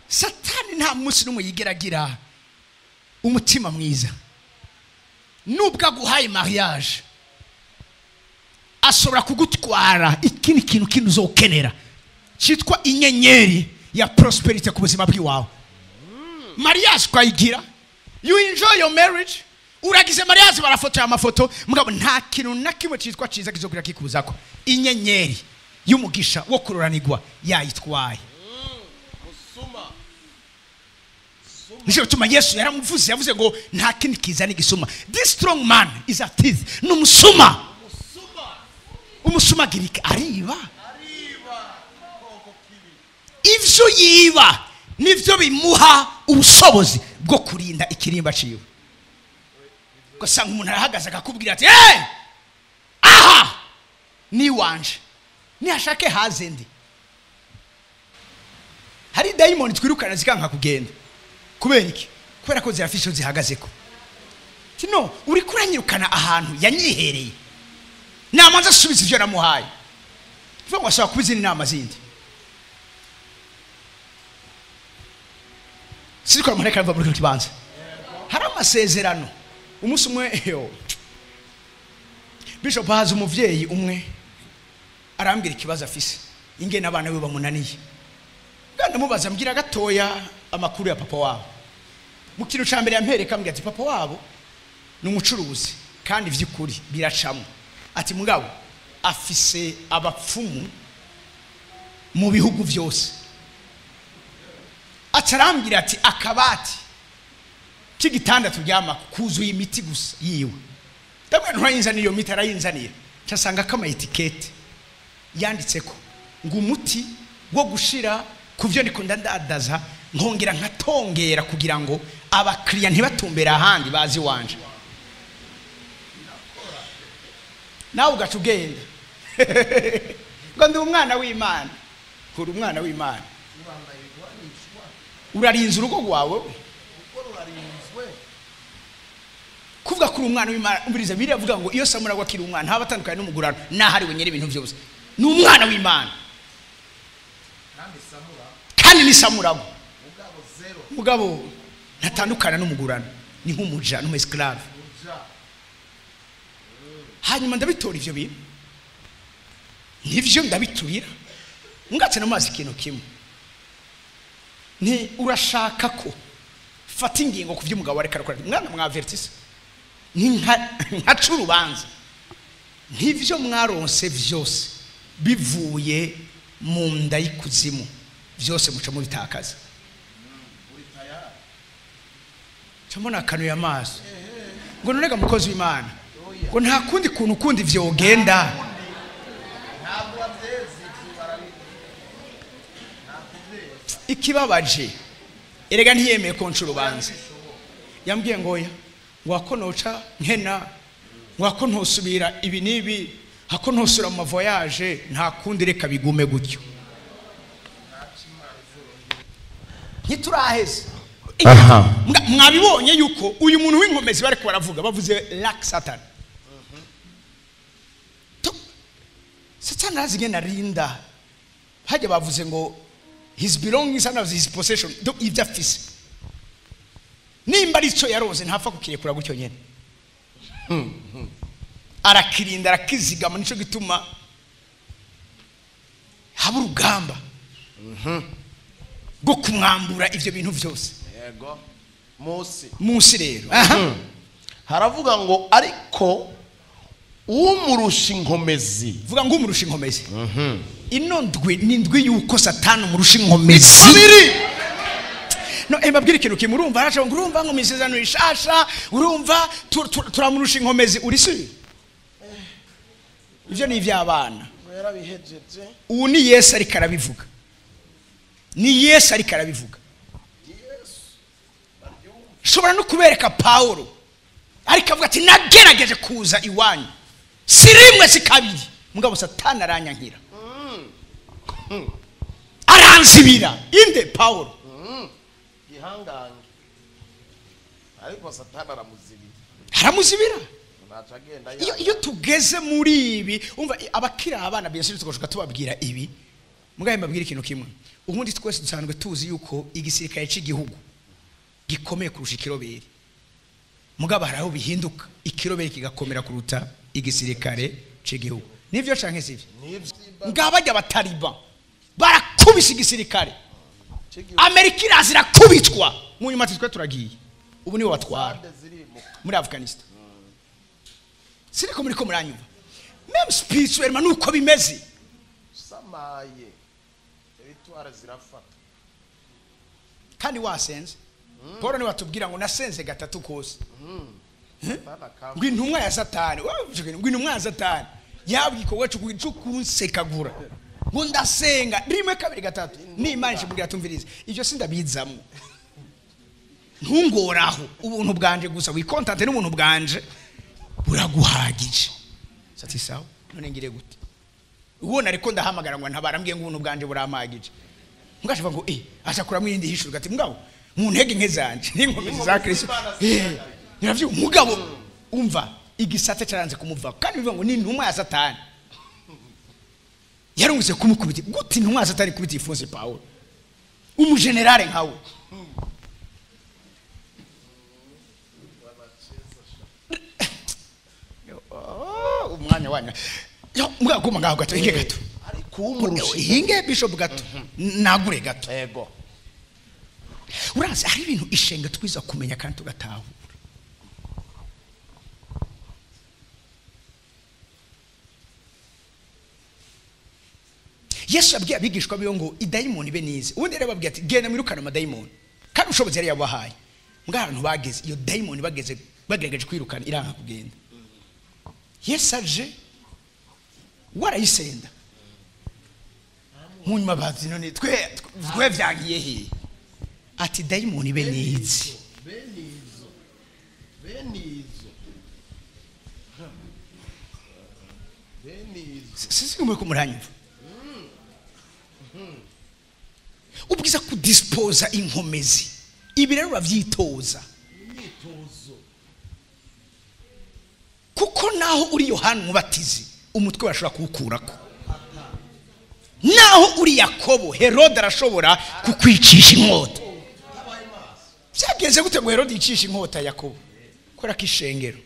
Satani nta munsi n'umwe yigeragira umutima mwiza. Nubwo aguhaye mariage, ashobora kugutwara ikindi kintu kindi uzokenera cyitwa inyenyeri ya prosperity ku buzima bw'iwawe. Mariage ukayigira, you enjoy your marriage, uragize mariage barafotoye amafoto, mugabo nta kintu na kimwe cyitwa cyiza kizogira kikuzako. Inyenyeri y'umugisha wo kuroranirwa yayitwaye. Nicyo gituma Yesu yaramuvuze, yavuze ngo nta kindi kizana igisuma. This strong man is a thief. Ni umusuma. Umusuma girika ariba. Ivyo yiba nivyo bimuha ubushobozi bwo kurinda ikirimba ciwe. Ugasanga umuntu arahagaze akakubwira ati hey! Aha ni wanje, nihashake haze ndi. Hari dayimoni twirukana zikanka kugenda. Kubera iki? Kubera ko zirafisho zihagazeko. Tino uri kuranyirukana ahantu yanyihereye. Namanza asubiza ivyo namuhaye. Tuvuga ngo ashaka kubizina inama zindi. Siriko mureka mva muri kibanza. Hari amasezerano. Umunsi umwe yo Bishop haza umuvyeyi umwe arambwira ikibazo afise, ingene abana be bamunaniye. Kandi mubaza mbwira gatoya amakuru ya papa wabo. Mu kintu ca mbere yampereka ambwira ati papa wabo ni umucuruzi kandi vy'ukuri biracamwe. Ati mugabo afise abapfumu mu bihugu vyose. Atarambwira ati akabati k'igitanda turyama kuzuye imiti gusa yiwe. Ndabwo nturayinzanira iyo miti, arayinzanira. Cyasanga kama etikete yanditseko ngo umuti wo gushira kuvyo ndiko ndandadaza nkongera nkatongera kugira ngo abakiriya ntibatumbera ahandi bazi wanje. Nawe ugaca ugenda ngo ndi umwana w'Imana. Kuri umwana w'Imana urarinze urugo rwawe, kuvuga kuri umwana w'Imana. Umviriza biriya avuga ngo iyo Samuragwa akiri umwana ntaba atandukanye n'umugurano, nahariwe nyere ibintu byose. Ni umwana w'Imana kandi ni Samuragwa. Mugabo ntatandukana n'umugurano, ni nk'umuja n'umesclave. Hanyuma ndabitora ivyo bintu nivyo ndabiturira ngatse namazi ikintu kimwe. Ni urashaka ko fata ingingo ku vy'umugabo areka arakora. Mwana mwavertise ni nka urubanza ntivyo mwaronse vyose bivuye mu nda y'ikuzimu, vyose muca mubitakaza. Camona akanuye amaso ngo nonega mukozi w'Imana ngo nta kundi kuntu kundi vyogenda. Ikibabaje erega ntiyemeye ko nca urubanza. Yambwiye ngo oya, ngo ako noca nkena, ngo ako ntosubira ibi nibi, hako ntosubira mu voyage, nta kundi reka bigume gutyo. Ntituraheze. Mwabibonye yuko uyu muntu w'inkomezi bariko baravuga bavuze lack Satan. Satan arazi ingene arinda. Hajya bavuze ngo his belongings and his possession, ivyo afise. Nimba ari ico yaronse ntapfa kukirekura gutyo nyene. Arakirinda, arakizigama. Nico gituma haba urugamba rwo kumwambura ivyo bintu vyose. Yego. Musi. Musi rero. Haravuga ngo ariko umurusha inkomezi. Vuga ngo umurusha inkomezi. Ino ndwi ni ndwi yuko Satani umurusha inkomezi. No mbabwire ikintu kimwe, urumva araca ngo urumva ngo misezerano ishasha, urumva turamurusha inkomezi, uri si ivyo ni ivy'abana. Ubu ni Yesu ariko arabivuga, ni Yesu ariko arabivuga. Shobora no kubereka Paulo ariko avuga ati nagerageje kuza iwanyu si rimwe si kabiri, mugabo Satani aranyankira aranzibira. Inde Paulo gihangange, ariko Satani aramuzibira, aramuzibira. Iyo tugeze muri ibi umva abakira abana bese tukoshuka tubabwira ibi, mugaye mbabwira ikintu kimwe. Ubundi twese dusanzwe tuzi yuko igisirikare cy'igihugu gikomeye kurusha ikiroberi, mugabo haraho bihinduka ikiroberi kigakomera kuruta igisirikare cy'igihugu. Nivyo canke sivyo? Ngabajya abataliban barakubise igisirikare, Amerika irazira kubitwa mu nyuma twe turagiye. Ubu nibo batwara muri Afghanistan. Siriko muri ko muranyumva même spirituellement nuko bimeze. Samaye territoire zirafata kandi wasenze. Paul ni watubwira ngo nasenze gatatu kose. Ngo intumwa ya Satani, ngo intumwa ya Satani yabwikorwa cyo kunsekagura, ngo ndasenga rimwe kabiri gatatu n'Imana ishimubwira tumvirize ivyo sindabizamo, ntungoraho ubuntu bwanje gusa, wikontante n'ubuntu bwanje buraguhagije. Sati sawa, none ngire gute? Ubona ariko ndahamagara ngo ntabarambwiye ngo ubuntu bwanje burampagije. Mugashiva ngo ashakura mwindi hishurwa ati mugabo mu ntege nke zanje n'inkomezi za Kristo. Niravyo mugabo umva igisate cyaranze kumuva, kandi bivuga ngo ni intumwa ya Satani yarungutse kumukubita. Gute intumwa ya Satani kubita ifunze Paulo umugenerale nkawe? Umwanya wanya mugabo kuma ngaho gato, hinge gato, ariko umurusha hinge bishop gato, nagure gato. Yego urazi hari ibintu ishenga twiza kumenya kandi tugatahura. Yesu abwiye abigishwa biwe ngo idayimoni be nize. Ubundi rero babwiye ati genda mwirukane amadayimoni, kandi ubushobozi yari yabahaye. Mbwa abantu bageze iyo dayimoni bageze bagerageje kwirukana iranka kugenda. Yesu aje warayisenda munyuma bazi none twe vyagiye he? Ati dayimoni be nize, benizo benizo. Sisi ngomba kumuranyumva. Ubwiza kudispoza inkomezi, ibi rero bavyitoza kuko naho uri Yohana Umubatizi umutwe bashobora kuwukurako, naho uri Yakobo Herode arashobora kukwicisha inkota. Byageze gute ngo Herode yicishe inkota Yakobo? Kubera ko ishengero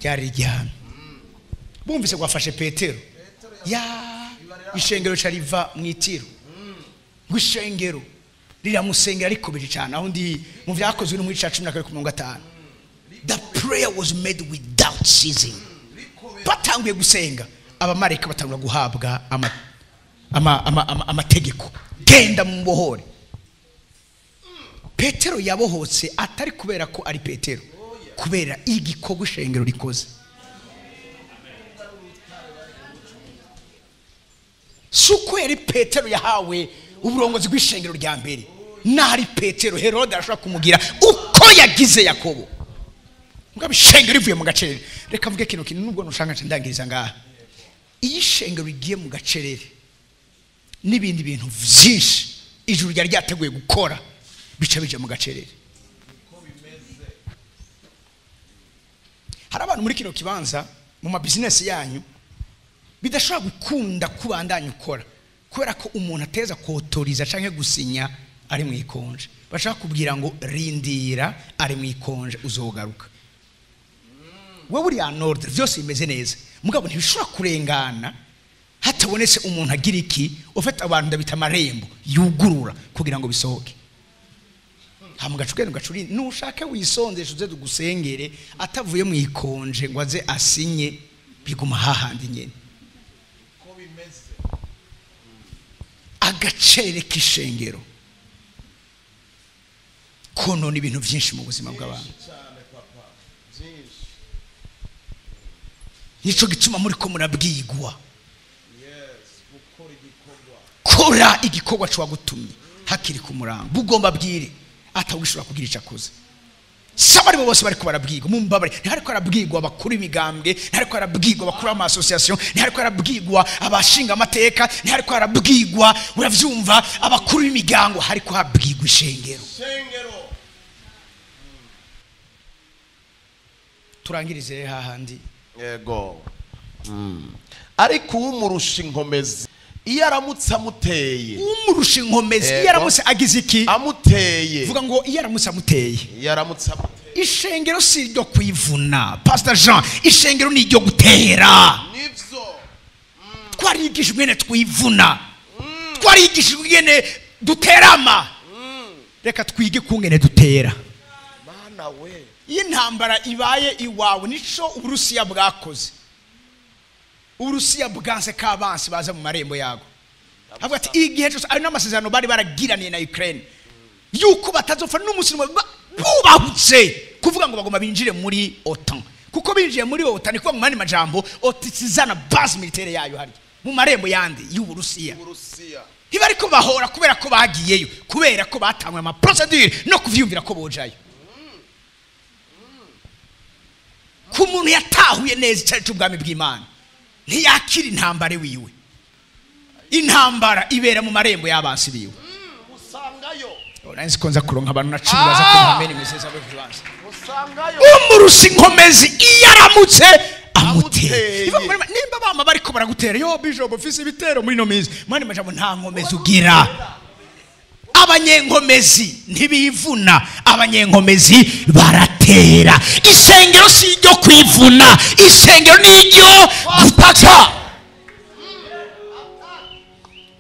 ryari riryamye. Bumvise gwafashe Petero, ya ishengero cariva mu itiro, ngo ishengero riramusengera rikomeje cyane. Aho ndi mu vyakozwe no mu 12:50, the prayer was made without ceasing. Batanguye gusenga abamarayika batangura guhabwa amategeko, genda mumbohore. Petero yabohotse atari kubera ko ari Petero, kubera igikorwa ishengero rikoze. Suko yari Petero yahawe uburongozi bw'ishengero rya mbere, nari Petero Herode arashobora kumugira uko yagize Yakobo. Mugabo ishengero rivuye mu gacerere. Reka mvuge kino kintu nubwo nushanga ndangiriza ngaha. Iyi shengero rigiye mu gacerere n'ibindi bintu vyinshi ijuru ryari ryateguye gukora bica bije mu gacerere. Hari abantu muri kino kibanza mu ma business yanyu bidashobora gukunda kubandanya ukora kubera ko umuntu ateza kotoriza canke gusinya ari mu ikonje. Bashaka kubwira ngo rindira ari mu ikonje uzogaruka. Wewe uri en ordre byose bimeze neza, mugabo ntibishobora kurengana hatabonetse umuntu agira iki ufata abantu ndabita amarembo yugurura kugira ngo bisohoke. Hama gacugende gacuri nushake wisonzeshe uze tugusengere atavuye mu ikonje ngo aze asinye, biguma hahandi nyene. Agacerere k'ishengero Konona ibintu byinshi mu buzima bw'abantu. Nico gituma muri ko murabwigwa. Kora igikorwa cyo wagutumye hakiri ku murango, bugomba bwire atawishobora kugira icyo akoze. Saba aribo bose bariko barabwigwa, mumbabare. Ntihariko harabwigwa abakuru imigambwe, ntihariko harabwigwa abakuru ama association, ntihariko harabwigwa abashinga amateka, ntihariko harabwigwa, uravyumva, abakuru b'imigango, hariko habwigwa ishengero. Turangirize hahandi. Yego. Ariko umurusha inkomezi iyo aramutse amuteye, umurusha inkomezi iyo aramutse agize iki? Amuteye. Vuga ngo iyo aramutse amuteye. Iyo aramutse amuteye. Ishengero si iryo kwivuna, Pastor Jean, ishengero ni iryo gutera. Nivyo. Twarigishijwe ingene twivuna, twarigishijwe ingene duterama. Reka twige kungene dutera. Mana we. Iyo intambara ibaye iwawe, nico Uburusiya bwakoze. Uburusiya bwanse kabansi baza mu marembo yago. Avuga ati igihe cyose ari n'amasezerano bari baragiraniye na Ukraine yuko batazopfa n'umunsi n'umwe bubahutse kuvuga ngo bagomba binjire muri OTAN, kuko binjiye muri OTAN ni kuvuga mu mandi majambo OTAN izana base militaire yayo harya mu marembo yandi y'Uburusiya. Uburusiya ntibariko bahora kubera ko bagiyeyo, kubera ko batangwe ama procédure no kuvyumvira ko bojayo. Ku muntu yatahuye neza icari c'ubwami bw'Imana, ntiyakira intambara wiwe. Intambara ibera mu marembo y'abansi biwe. Usangayo. Nzi ko nza kuronka abantu na 10 baza kumpa message abo bibanza. Usangayo. Umurusha inkomezi iyo aramutse amuteye. Nimba bama bariko baragutera, yo bishop office ibitero muri no minsi, mwani majambo nta nkomezi ugira. Abanyenkomezi ntibivuna, abanyenkomezi baratera. Isengero si iryo kwivuna, isengero ni iryo gutaka.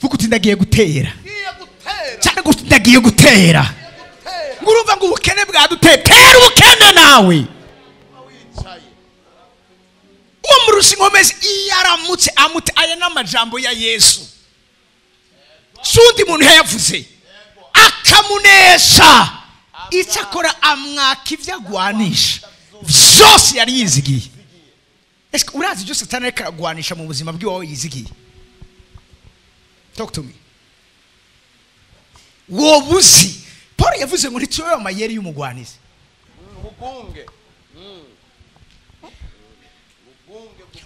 Vuga uti ndagiye gutera, cyangwa uti ndagiye gutera. Ngurumva ngo ubukene bwaduteye, tera ubukene nawe. Uwo murusha inkomezi iyo aramutse amute. Aya n'amajambo ya Yesu, sundi muntu yayavuze, akamunesha. Icyakora amwaka ibyo agwanisha byose yari yizigiye. Ese urazi ibyo Satani ariko aragwanisha mu buzima bw'iwawe yizigiye? Talk to me. Wowe uzi Paul yavuze ngo ntituyobe amayeri y'umugwanizi. Ubugunge.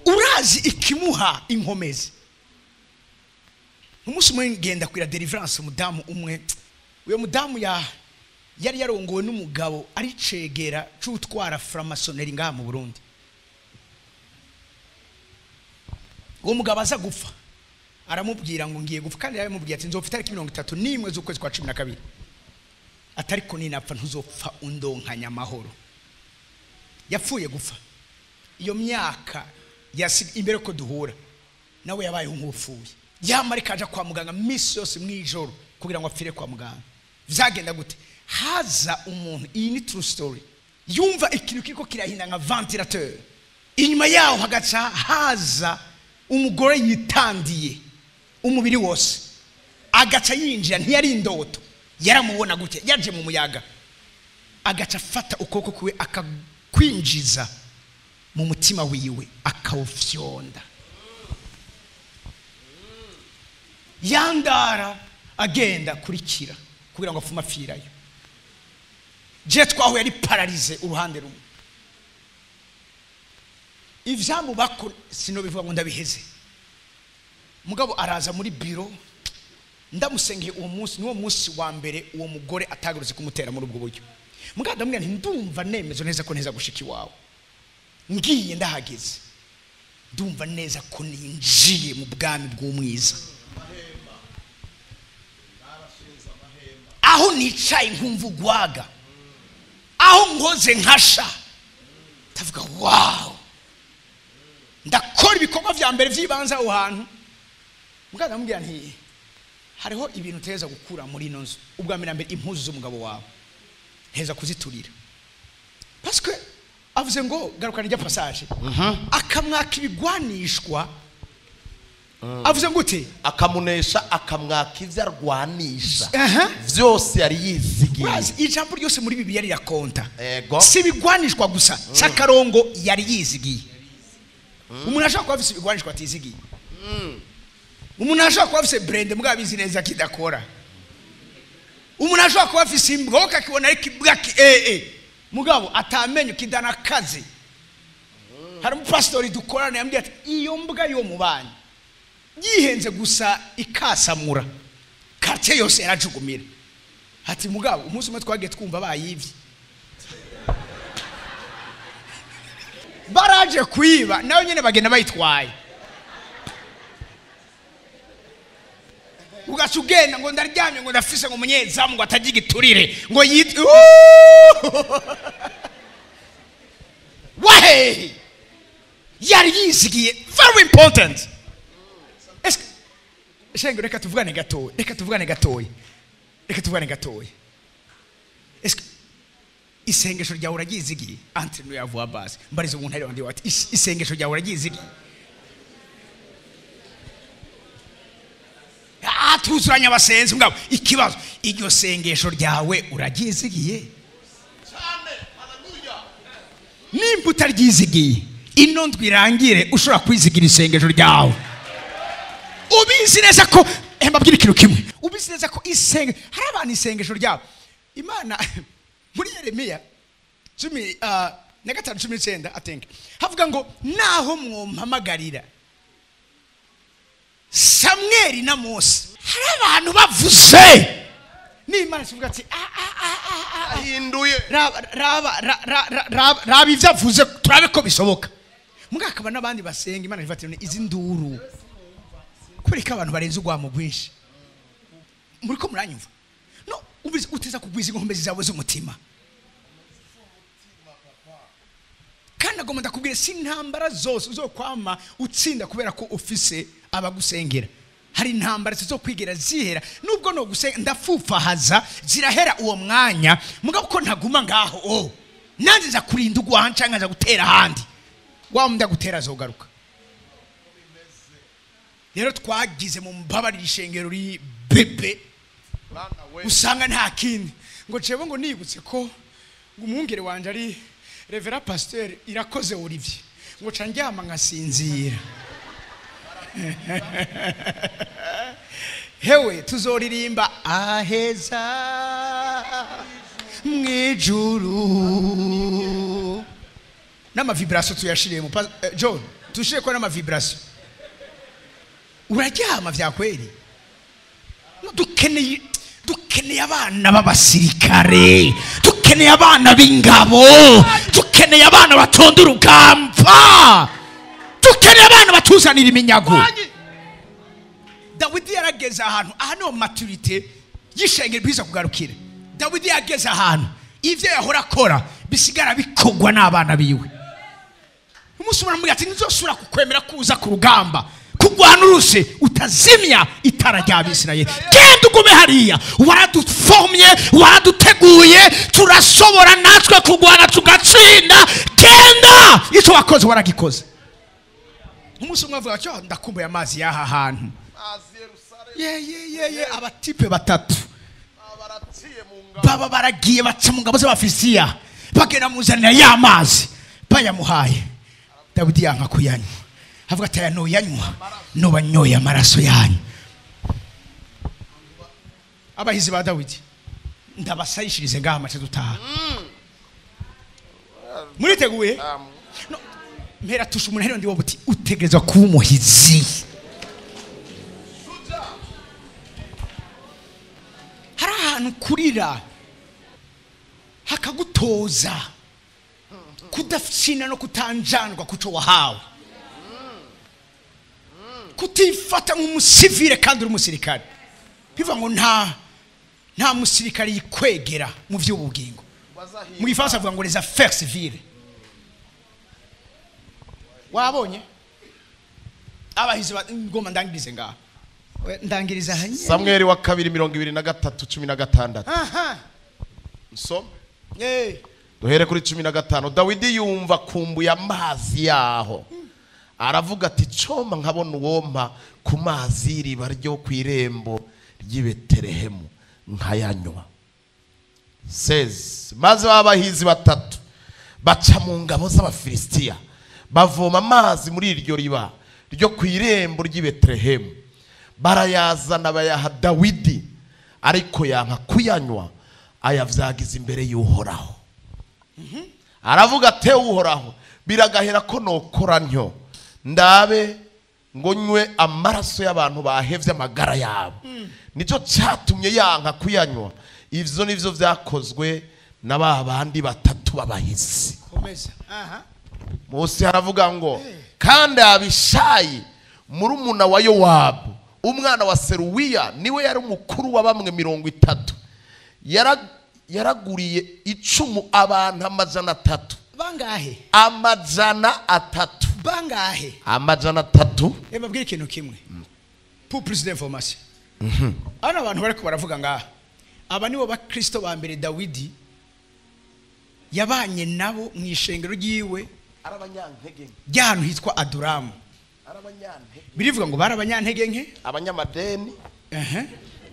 Urazi ikimuha inkomezi. Umunsi umwe ngenda kwira deliverance umudamu umwe. Uyo mudamu yari yarongowe n'umugabo ari cegera c'utwara franc-maçonnerie ngaha mu Burundi. Uwo mugabo aza gupfa, aramubwira ngo ngiye gupfa, kandi yaramubwiye ati nzopfa itariki 31 z'ukwezi kwa 12, atariko ninapfa ntuzopfa undonkanya amahoro. Yapfuye gupfa iyo myaka imbere ko duhura nawe yabayeho nk'upfuye. Yamara ikaja kwa muganga misi yose mwijoro kugira ngo apfire kwa muganga. Vyagenda gute? Haza umuntu, iyi ni true story, yumva ikintu kiriko kirahinda nka ventilateur, inyuma yaho hagaca haza umugore yitandiye umubiri wose, agaca yinjira. Ntiyari indoto, yaramubona gute, yaje mu muyaga, agaca afata ukuboko kwiwe akakwinjiza mu mutima wiwe akawufyonda. Yandara agenda kurikira kugira ngo afume apfirayo. Je twaho yari paralysé uruhande rumwe. Ivyamubako sinobivuga ngo ndabiheze. Mugabo araza muri biro, ndamusengeye uwo munsi, niwo munsi wa mbere uwo mugore atagurutse kumutera muri ubwo buryo. Mugabo ndamubwira nti ndumva nemezo neza ko neza gushika iwawe. Ngiye ndahageze, ndumva neza ko ninjiye mu bwami bw'umwiza. Aho nicaye nkumva ugwaga, aho nkoze nkasha, ndavuga wow, ndakora ibikorwa vya mbere vy'ibanze aho hantu. Mugabo ndamubwira nti hariho ibintu uteza gukura muri ino nzu. Ubwa mbere na mbere impuzu z'umugabo wawe nteza kuziturira, parce que avuze ngo garukana ijya passage, akamwaka ibigwanishwa Avuze ngute akamunesha akamwaka ivyo arwanisha vyose yari yizigiye. Ijambo ryose muri Bibiliya rirakonta. Si bigwanishwa gusa sakarongo yari yizigiye. Umuntu ashaka kuba afise ibigwanishwa atizigiye. Umuntu ashaka kuba afise brand mugabo abizi neza kidakora. Umuntu ashaka kuba afise imbwa akibona ariko imbwa mugabo atamenye kidana kazi. Hari umupastori dukorana yambwiye ati iyo mbwa yo mubanye yihenze gusa ikasamura quartier yose yarajugumira. Ati mugabo umunsi umwe twagiye twumva bayivye baraje kuyiba nayo nyene bagenda bayitwaye. Ugaca ugenda ngo ndaryamye ngo ndafise ngo umunyezamu ngo atagira igiturire ngo yit wahe yari yizigiye. Very important. Shenge reka tuvugane gatoya, reka tuvugane gatoya, reka tuvugane gatoya. Est-ce isengesho ryawe uraryizigiye? Entre nous ya voix basse mbariza umuntu ari wandi wati isengesho ryawe uraryizigiye? Tuzuranya abasenzi mugabo ikibazo iryo sengesho ryawe uraryizigiye? Nimba utaryizigiye ino ndwi irangire ushobora kwizigira isengesho ryawe. Ubizi neza ko mbabwira ikintu kimwe, ubizi neza ko isenge hari abantu isengesho ryabo Imana muri Yeremiya 15:19 I think havuga ngo naho mwompamagarira Samweli na Mose. Hari abantu bavuze n'Imana ivuga ati ahinduye raba ivyo avuze turabe ko bishoboka. Mugakaba n'abandi basenga Imana ivuga ati izi nduru kubera abantu barenze urwamo rwinshi. Muri ko muranyumva? No, uteza kugwiza inkombe zawe z'umutima. Kandi agomba ndakubwira si intambara zose uzokwama utsinda kubera ko ufise abagusengera. Hari intambara zizokwigira zihera nubwo no gusenga ndafufahaza zirahera uwo mwanya mugabo ko ntaguma ngaho nanze nza kurinda ugwaha canke nza gutera ahandi wa munda gutera azogaruka. Rero twagize mu mbabarira ishengero ri bebe usanga nta kindi ngo cebo ngo nibutse ko ngo umwungere wanje ari Reverend Pasteur Irakoze Olivier ngo ca ndyama nkasinzira. Hewe tuzoririmba aheza mwijuru n'ama vibration tuyashiriye mu John tushire ko n'ama vibration. Uraryama vya kweli? No, dukeneye abana b'abasirikare, dukeneye abana b'ingabo, dukeneye abana batonda urugamba, dukeneye abana batuzanira iminyago. Dawidi yarageze ahantu aha niho maturite y'ishengero biza kugarukira. Dawidi yageze ahantu ivyo yahora akora bisigara bikogwa n'abana biwe. Umunsi umwe aramubwira ati nzosubira kukwemera kuza ku rugamba kugwana uruse utazimya itara ry'Abisirayeli. Genda ugume hariya, waradufomye, waraduteguye, turashobora natwe kugwana tugatsinda. Genda icyo wakoze waragikoze. Umunsi umwe avuga ati ndakumbuye amazi y'aha hantu. Ye abatipe batatu baba baragiye baca mu ngabo z'Abafilisitiya bagenda muzanira ya mazi bayamuhaye. Dawidi yanka kuyanywa avuga ati aya noyanywa noba nyoye amaraso yanyu. Abahizi ba Dawidi ndabasayishirize ngaha amace dutaha. Muriteguye? No, mpera tusha umuntu hariyo ndiwo buti utegerezwa kuba umuhizi. Hari ahantu kurira hakagutoza kudafina no kutanjanwa kuco wahawe, kutifata nk'umusivile kandi uri umusirikare. Bivuga ngo nta musirikare yikwegera mu by'ubugingo. Mu gifaransa avuga ngo les affaires civiles. Wabonye abahizi ngoma ndangirize ngaha ndangiriza hanye. Samweli wa kabiri 23:16. Aha nsome duhere kuri 15. Dawidi yumva kumbuye amazi yaho Aravuga ati coma nkabona uwompa ku mazi y'iriba ryo ku irembo ry'i Betelehemu nkayanywa. 16 maze babahizi batatu baca mu ngabo z'Abafilisitiya bavoma amazi muri iryo riba ryo ku irembo ry'i Betelehemu, barayazana bayaha Dawidi, ariko yanka kuyanywa, ayavyagiza imbere y'Uhoraho. Aravuga ati Uhoraho, biragahera ko nokora ntyo, ndabe ngo nywe amaraso y'abantu bahevye amagara yabo. Nico cyatumye yanka kuyanywa. Ivyo nivyo vyakozwe na ba bandi batatu babahizi. Komeza. Aha. Mose aravuga ngo kandi Abishayi murumuna wa Yowabu umwana wa Seruwiya niwe yari umukuru wa bamwe 30, yaraguriye icumu abantu 300. Bangahe? 300. Bangahe? 300. Babwire ikintu kimwe. Pour plus d'information. Hano abantu bariko baravuga ngaha, aba nibo bakristo ba mbere Dawidi yabanye nabo mu ishengero ryiwe ry'ahantu hitwa Aduramu. Birivuga ngo bari abanyantege nke, abanyamadeni,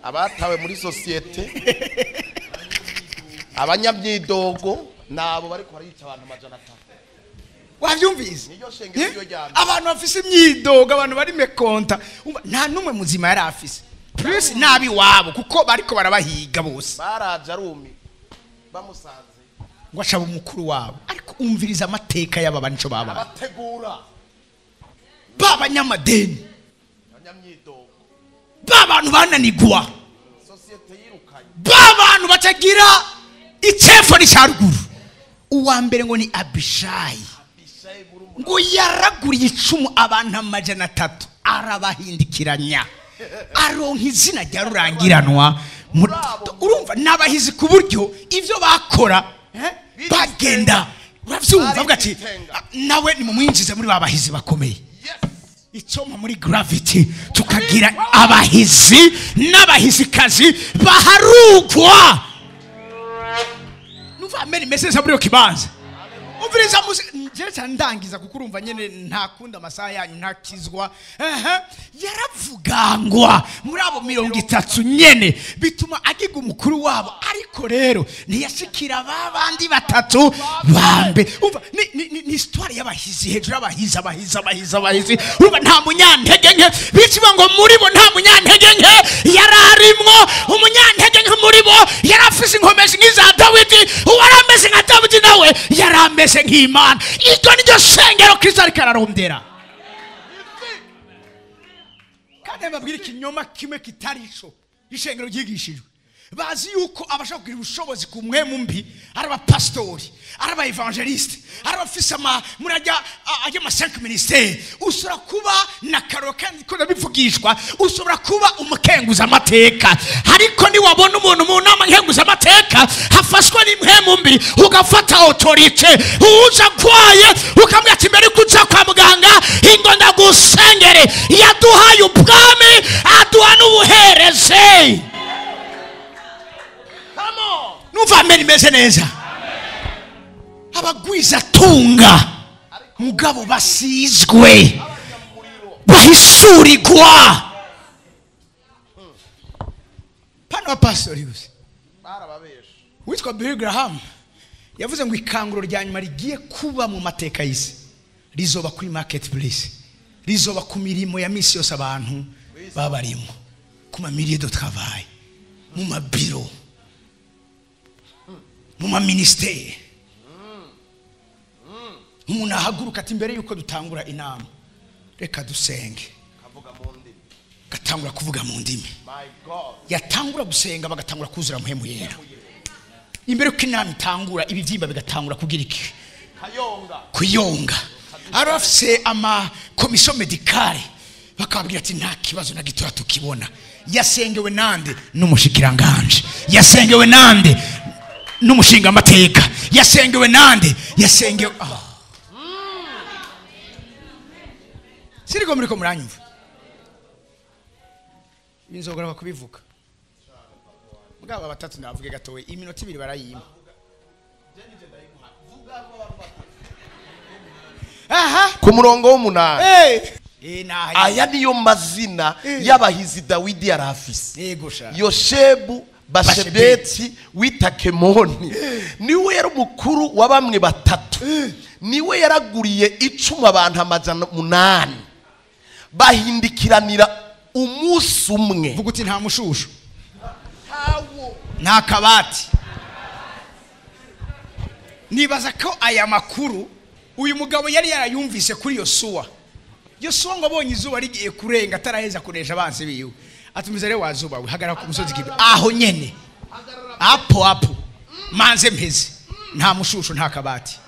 abatawe muri societe, abanyamyidogo, nabo bariko barica abantu 300. Wavyumvise? Abantu bafise imyidogo, abantu bari mekonta, nta numwe muzima yari afise. Plus nabi wabo kuko bariko barabahiga bose. Baraje arumi bamusanze ngo acaba umukuru wabo. Ariko umviriza amateka y'aba bantu baba bategura babanyamadeni, abanyamyidogo, babantu bananigwa, societe yirukanye, babantu batagira icefo n'icharuguru. Uwa mbere ngo ni Abishayi, ngo yaraguriye icumu abantu 300 arabahindikiranya, aronka izina rya rurangiranwa. Urumva nabahizi ku buryo ivyo bakora bagenda uravyumva bavuga ati nawe nimumwinjize muri babahizi bakomeye. Icoma muri gravity tukagira abahizi n'abahizikazi baharugwa. Numva amene message muri kibanza. Umviriza nje cyandangiza kuko urumva nyene ntakunda amasaha yanyu ntakizwa. Yaravugangwa muri abo 30 nyene bituma agiga umukuru wabo, ariko rero ntiyashikira babandi batatu bambe. Umva ni histoire y'abahizi hejuru, abahizi abahizi abahizi abahizi. Urumva nta munyantege nke biciba ngo muri bo nta munyantege nke yararimwo. Umunyantege nke muri bo yarafise inkomezi nk'iza Dawidi, uwarameze nka Dawidi nawe yarameze nk'Imana. Iryo niryo shengero Kristo ariko ararondera. Kandi babwira ikinyoma kimwe kitarico ishengero ryigishijwe. Bazi yuko abashaka kugira ubushobozi ku mwemu mbi ari abapastori, ari aba evangeliste, ari abafise ama murajya ajya ama 5 ministères. Ushobora kuba na karo kandi ko nabivugishwa, ushobora kuba umukenguza amateka, ariko ni wabona umuntu mu nama nkenguza amateka hafashwe n'imwemu mbi ugafata autorité, uza kwaye ukamwira ati mbere kuja kwa muganga ingo ndagusengere. Yaduhaye ubwami, aduha n'ubuhereze. Numva ameni meze neza. Abagwiza tunga mugabo basizwe bahishurirwa. Pano pastori gusa witwa Billy Graham yavuze ngo ikanguro rya nyuma rigiye kuba mu mateka y'isi rizoba kuri marketplace, rizoba ku mirimo ya misi yose abantu babarimo, ku ma milliers de travail, mu mabiro, mu ma ministère. Umuntu ahaguruka ati mbere yuko dutangura inama reka dusenge, gatangura kuvuga mu ndimi. Yatangura gusenga bagatangura kuzura muhemu yera. Imbere uko inama itangura ibivyimba bigatangura kugira iki? Kuyonga. Arafise ama commission médicale bakababwira ati nta kibazo na gito tukibona. Yasengewe nande? N'umushikiranganje. Yasengewe nande? N'umushinga amateka. Yasengewe nande? Yasengewe Siriko muriko muranyumva. Inzogora kubivuga. Mugabo batatu ndavuge gatowe iminota 2 barayima. Aha. Ku murongo w'umunani. Naha. Aya niyo mazina y'abahizi Dawidi yari afise. Yego sha. Yoshebu Bashebeti w'itakemoni niwe yari umukuru wa bamwe batatu, niwe yaraguriye icumu abantu 800 bahindikiranira umunsi umwe. Vuga uti nta mushushu, nta kabati. Nibaza ko aya makuru uyu mugabo yari yarayumvise kuri Yosuwa. Yosuwa ngo abonye izuba rigiye kurenga ataraheza kunesha abansi biwe, atumiza rero wazuba we hagarara ku musozi Gibe aho nyene, apo apo manze mpeze, nta mushushu nta kabati.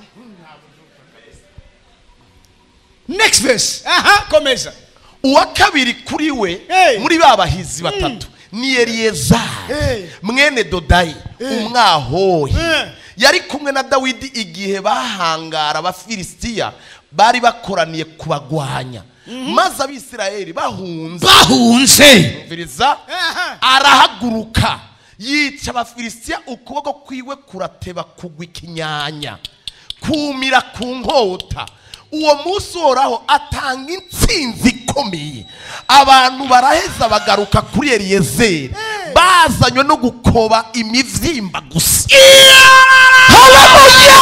Next verse. Aha, komeza. Uwa kabiri kuri we muri ba bahizi batatu ni Eliyezari mwene Dodayi umwahohi, yari kumwe na Dawidi igihe bahangara Abafilisitiya bari bakoraniye kubagwanya, maze Abisirayeli bahunze. Umviriza, arahaguruka yica Abafilisitiya, ukuboko kwiwe kurateba kugwa ikinyanya, kumira ku nkota. Uwo munsi Uhoraho atanga intsinzi ikomeye, abantu baraheza bagaruka kuri Eliyezeri bazanywe no gukoba imivyimba gusa. Haleluya!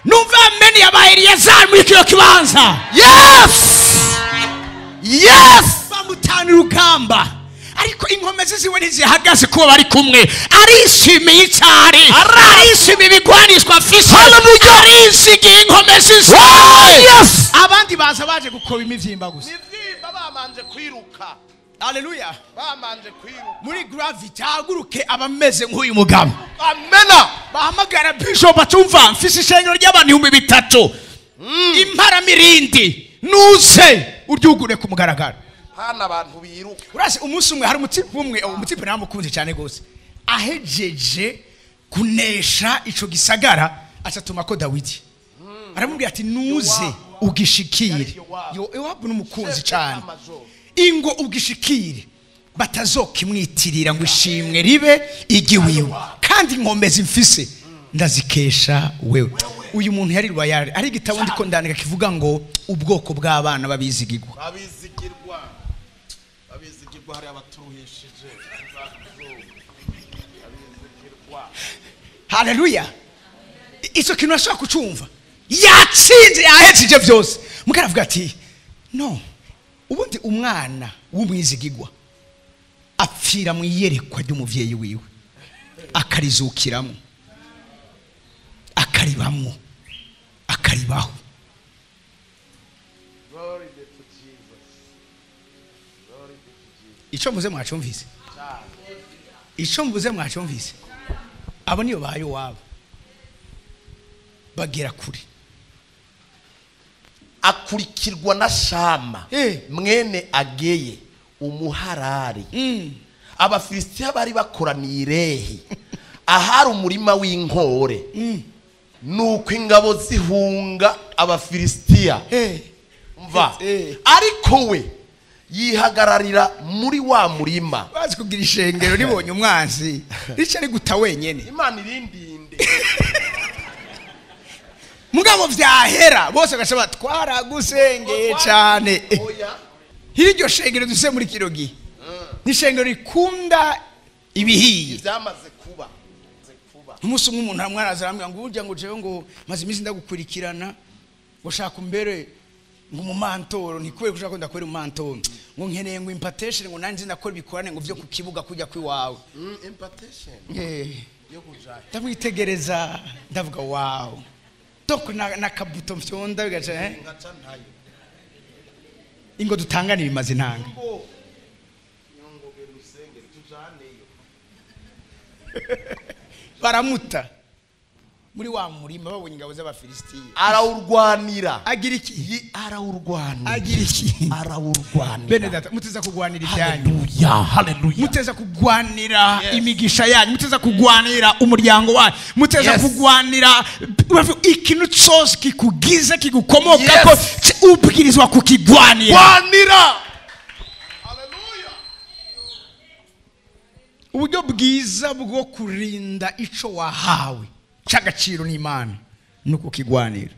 Numva ameni ya Eliyezeri muri kino kibanza. Yes! Yes! Bamutana urugamba, ariko inkomezi ziwe ntizihagaze kuba bari kumwe. Arishimiye cyane, arishimiye ibigwanishwa afise, arizigiye inkomezi ziwe. Yes! Abandi baza baje gukoba imivyimba gusa. Imivyimba bamanje kwiruka. Haleluya! Bamanje kwiruka. Muri gravity haguruke abameze nk'uyu mugabo. Amena. Bahamagara bishop atumva mfise ishengero ry'abantu 3000. Imparamirindi nuze uryugure ku mugaragaro. Hana abantu biruka. Urase umunsi umwe hari umutipe umwe, umutipe namukunze cyane gose, ahejeje kunesha ico gisagara acatuma ko Dawidi aramubwira ati nuze ugishikire. Yowabu n'umukunzi cyane, ingo ugishikire batazokimwitirira ngo ishimwe ribe igiwiwe, kandi inkomezi mfise ndazikesha wewe. Uyu muntu yari royal. Ari igitabo ndiko ndandika kivuga ngo ubwoko bw'abana babizigirwa. Babizigirwa. Babizigirwa hari abaturuhishije. Babizigirwa. Haleluya. Ico kintu ashaka kucumva. Yatsinze yahetsije byose. Mukaravuga ati no, ubundi umwana w'umwizigirwa apfira mu iyerekwa ry'umuvyeyi wiwe, akarizukiramo, akaribamwo, akaribaho. Ico muze mwacumvise, ico mvuze mwacumvise. Abo niyo bayo wabo bagera kure. Akurikirwa na Shama mwene Ageye umuharari. Abafilisitiya bari bakoraniye Irehi ahari umurima w'inkore. Nuko ingabo zihunga Abafilisitiya. Mva, ariko we yihagararira muri wa murima. Bazi kugira ishengero ribonye umwanzi rica riguta wenyene. Imana irindinde. Mugabo vyahera bose gaca batwaragusengeye cyane. Hiryo shengero duse muri kino gihe ni shengero rikunda ibihiye. Byamaze kuba. Umunsi umwe umuntu amwe araza arambwira ngo burya ngo jewe ngo maze iminsi ndagukurikirana ngo shaka umbere ngo umumantoro, ntikubere ko ushaka ko ndakora umumantoro, ngo nkeneye ngo impartation, ngo nanjye ndakora ibikorane ngo vyo ku kibuga kujya kwiwawe. Impartation yo kujayo. Ndamwitegereza ndavuga wow. Donc na kabuto mfyonda bigaca ngaca ntayo. Ingo dutangane bimaze intanga. Baramuta muri wa murima babonye ingabo z'Abafilisitiya. Arawurwanira. Agira iki? Arawurwanira. Agira iki? Arawurwanira. Bene data, muteza kugwanira ibyanyu. Haleluya, haleluya. Muteza kugwanira imigisha yanyu, muteza kugwanira umuryango wanyu, muteza kugwanira ikintu cyose kikugize kigukomoka ko ubwirizwa kukigwanira. Gwanira. Haleluya. Uburyo bwiza bwo kurinda ico wahawe cy'agaciro n'Imana nuko kigwanira.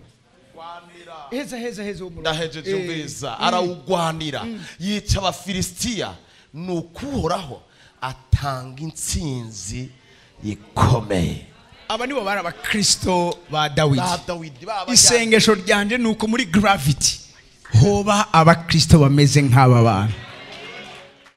Heza heza heza uwo murongo. Ndahejeje. Umviriza, arawugwanira, yica Abafilisitiya, ni ukuhoraho atanga intsinzi ikomeye. Aba nibo bari abakristo ba Dawidi. Ba Dawidi ba Isengesho ryanje ni uko muri Gravity hoba abakristo bameze nk'aba bantu.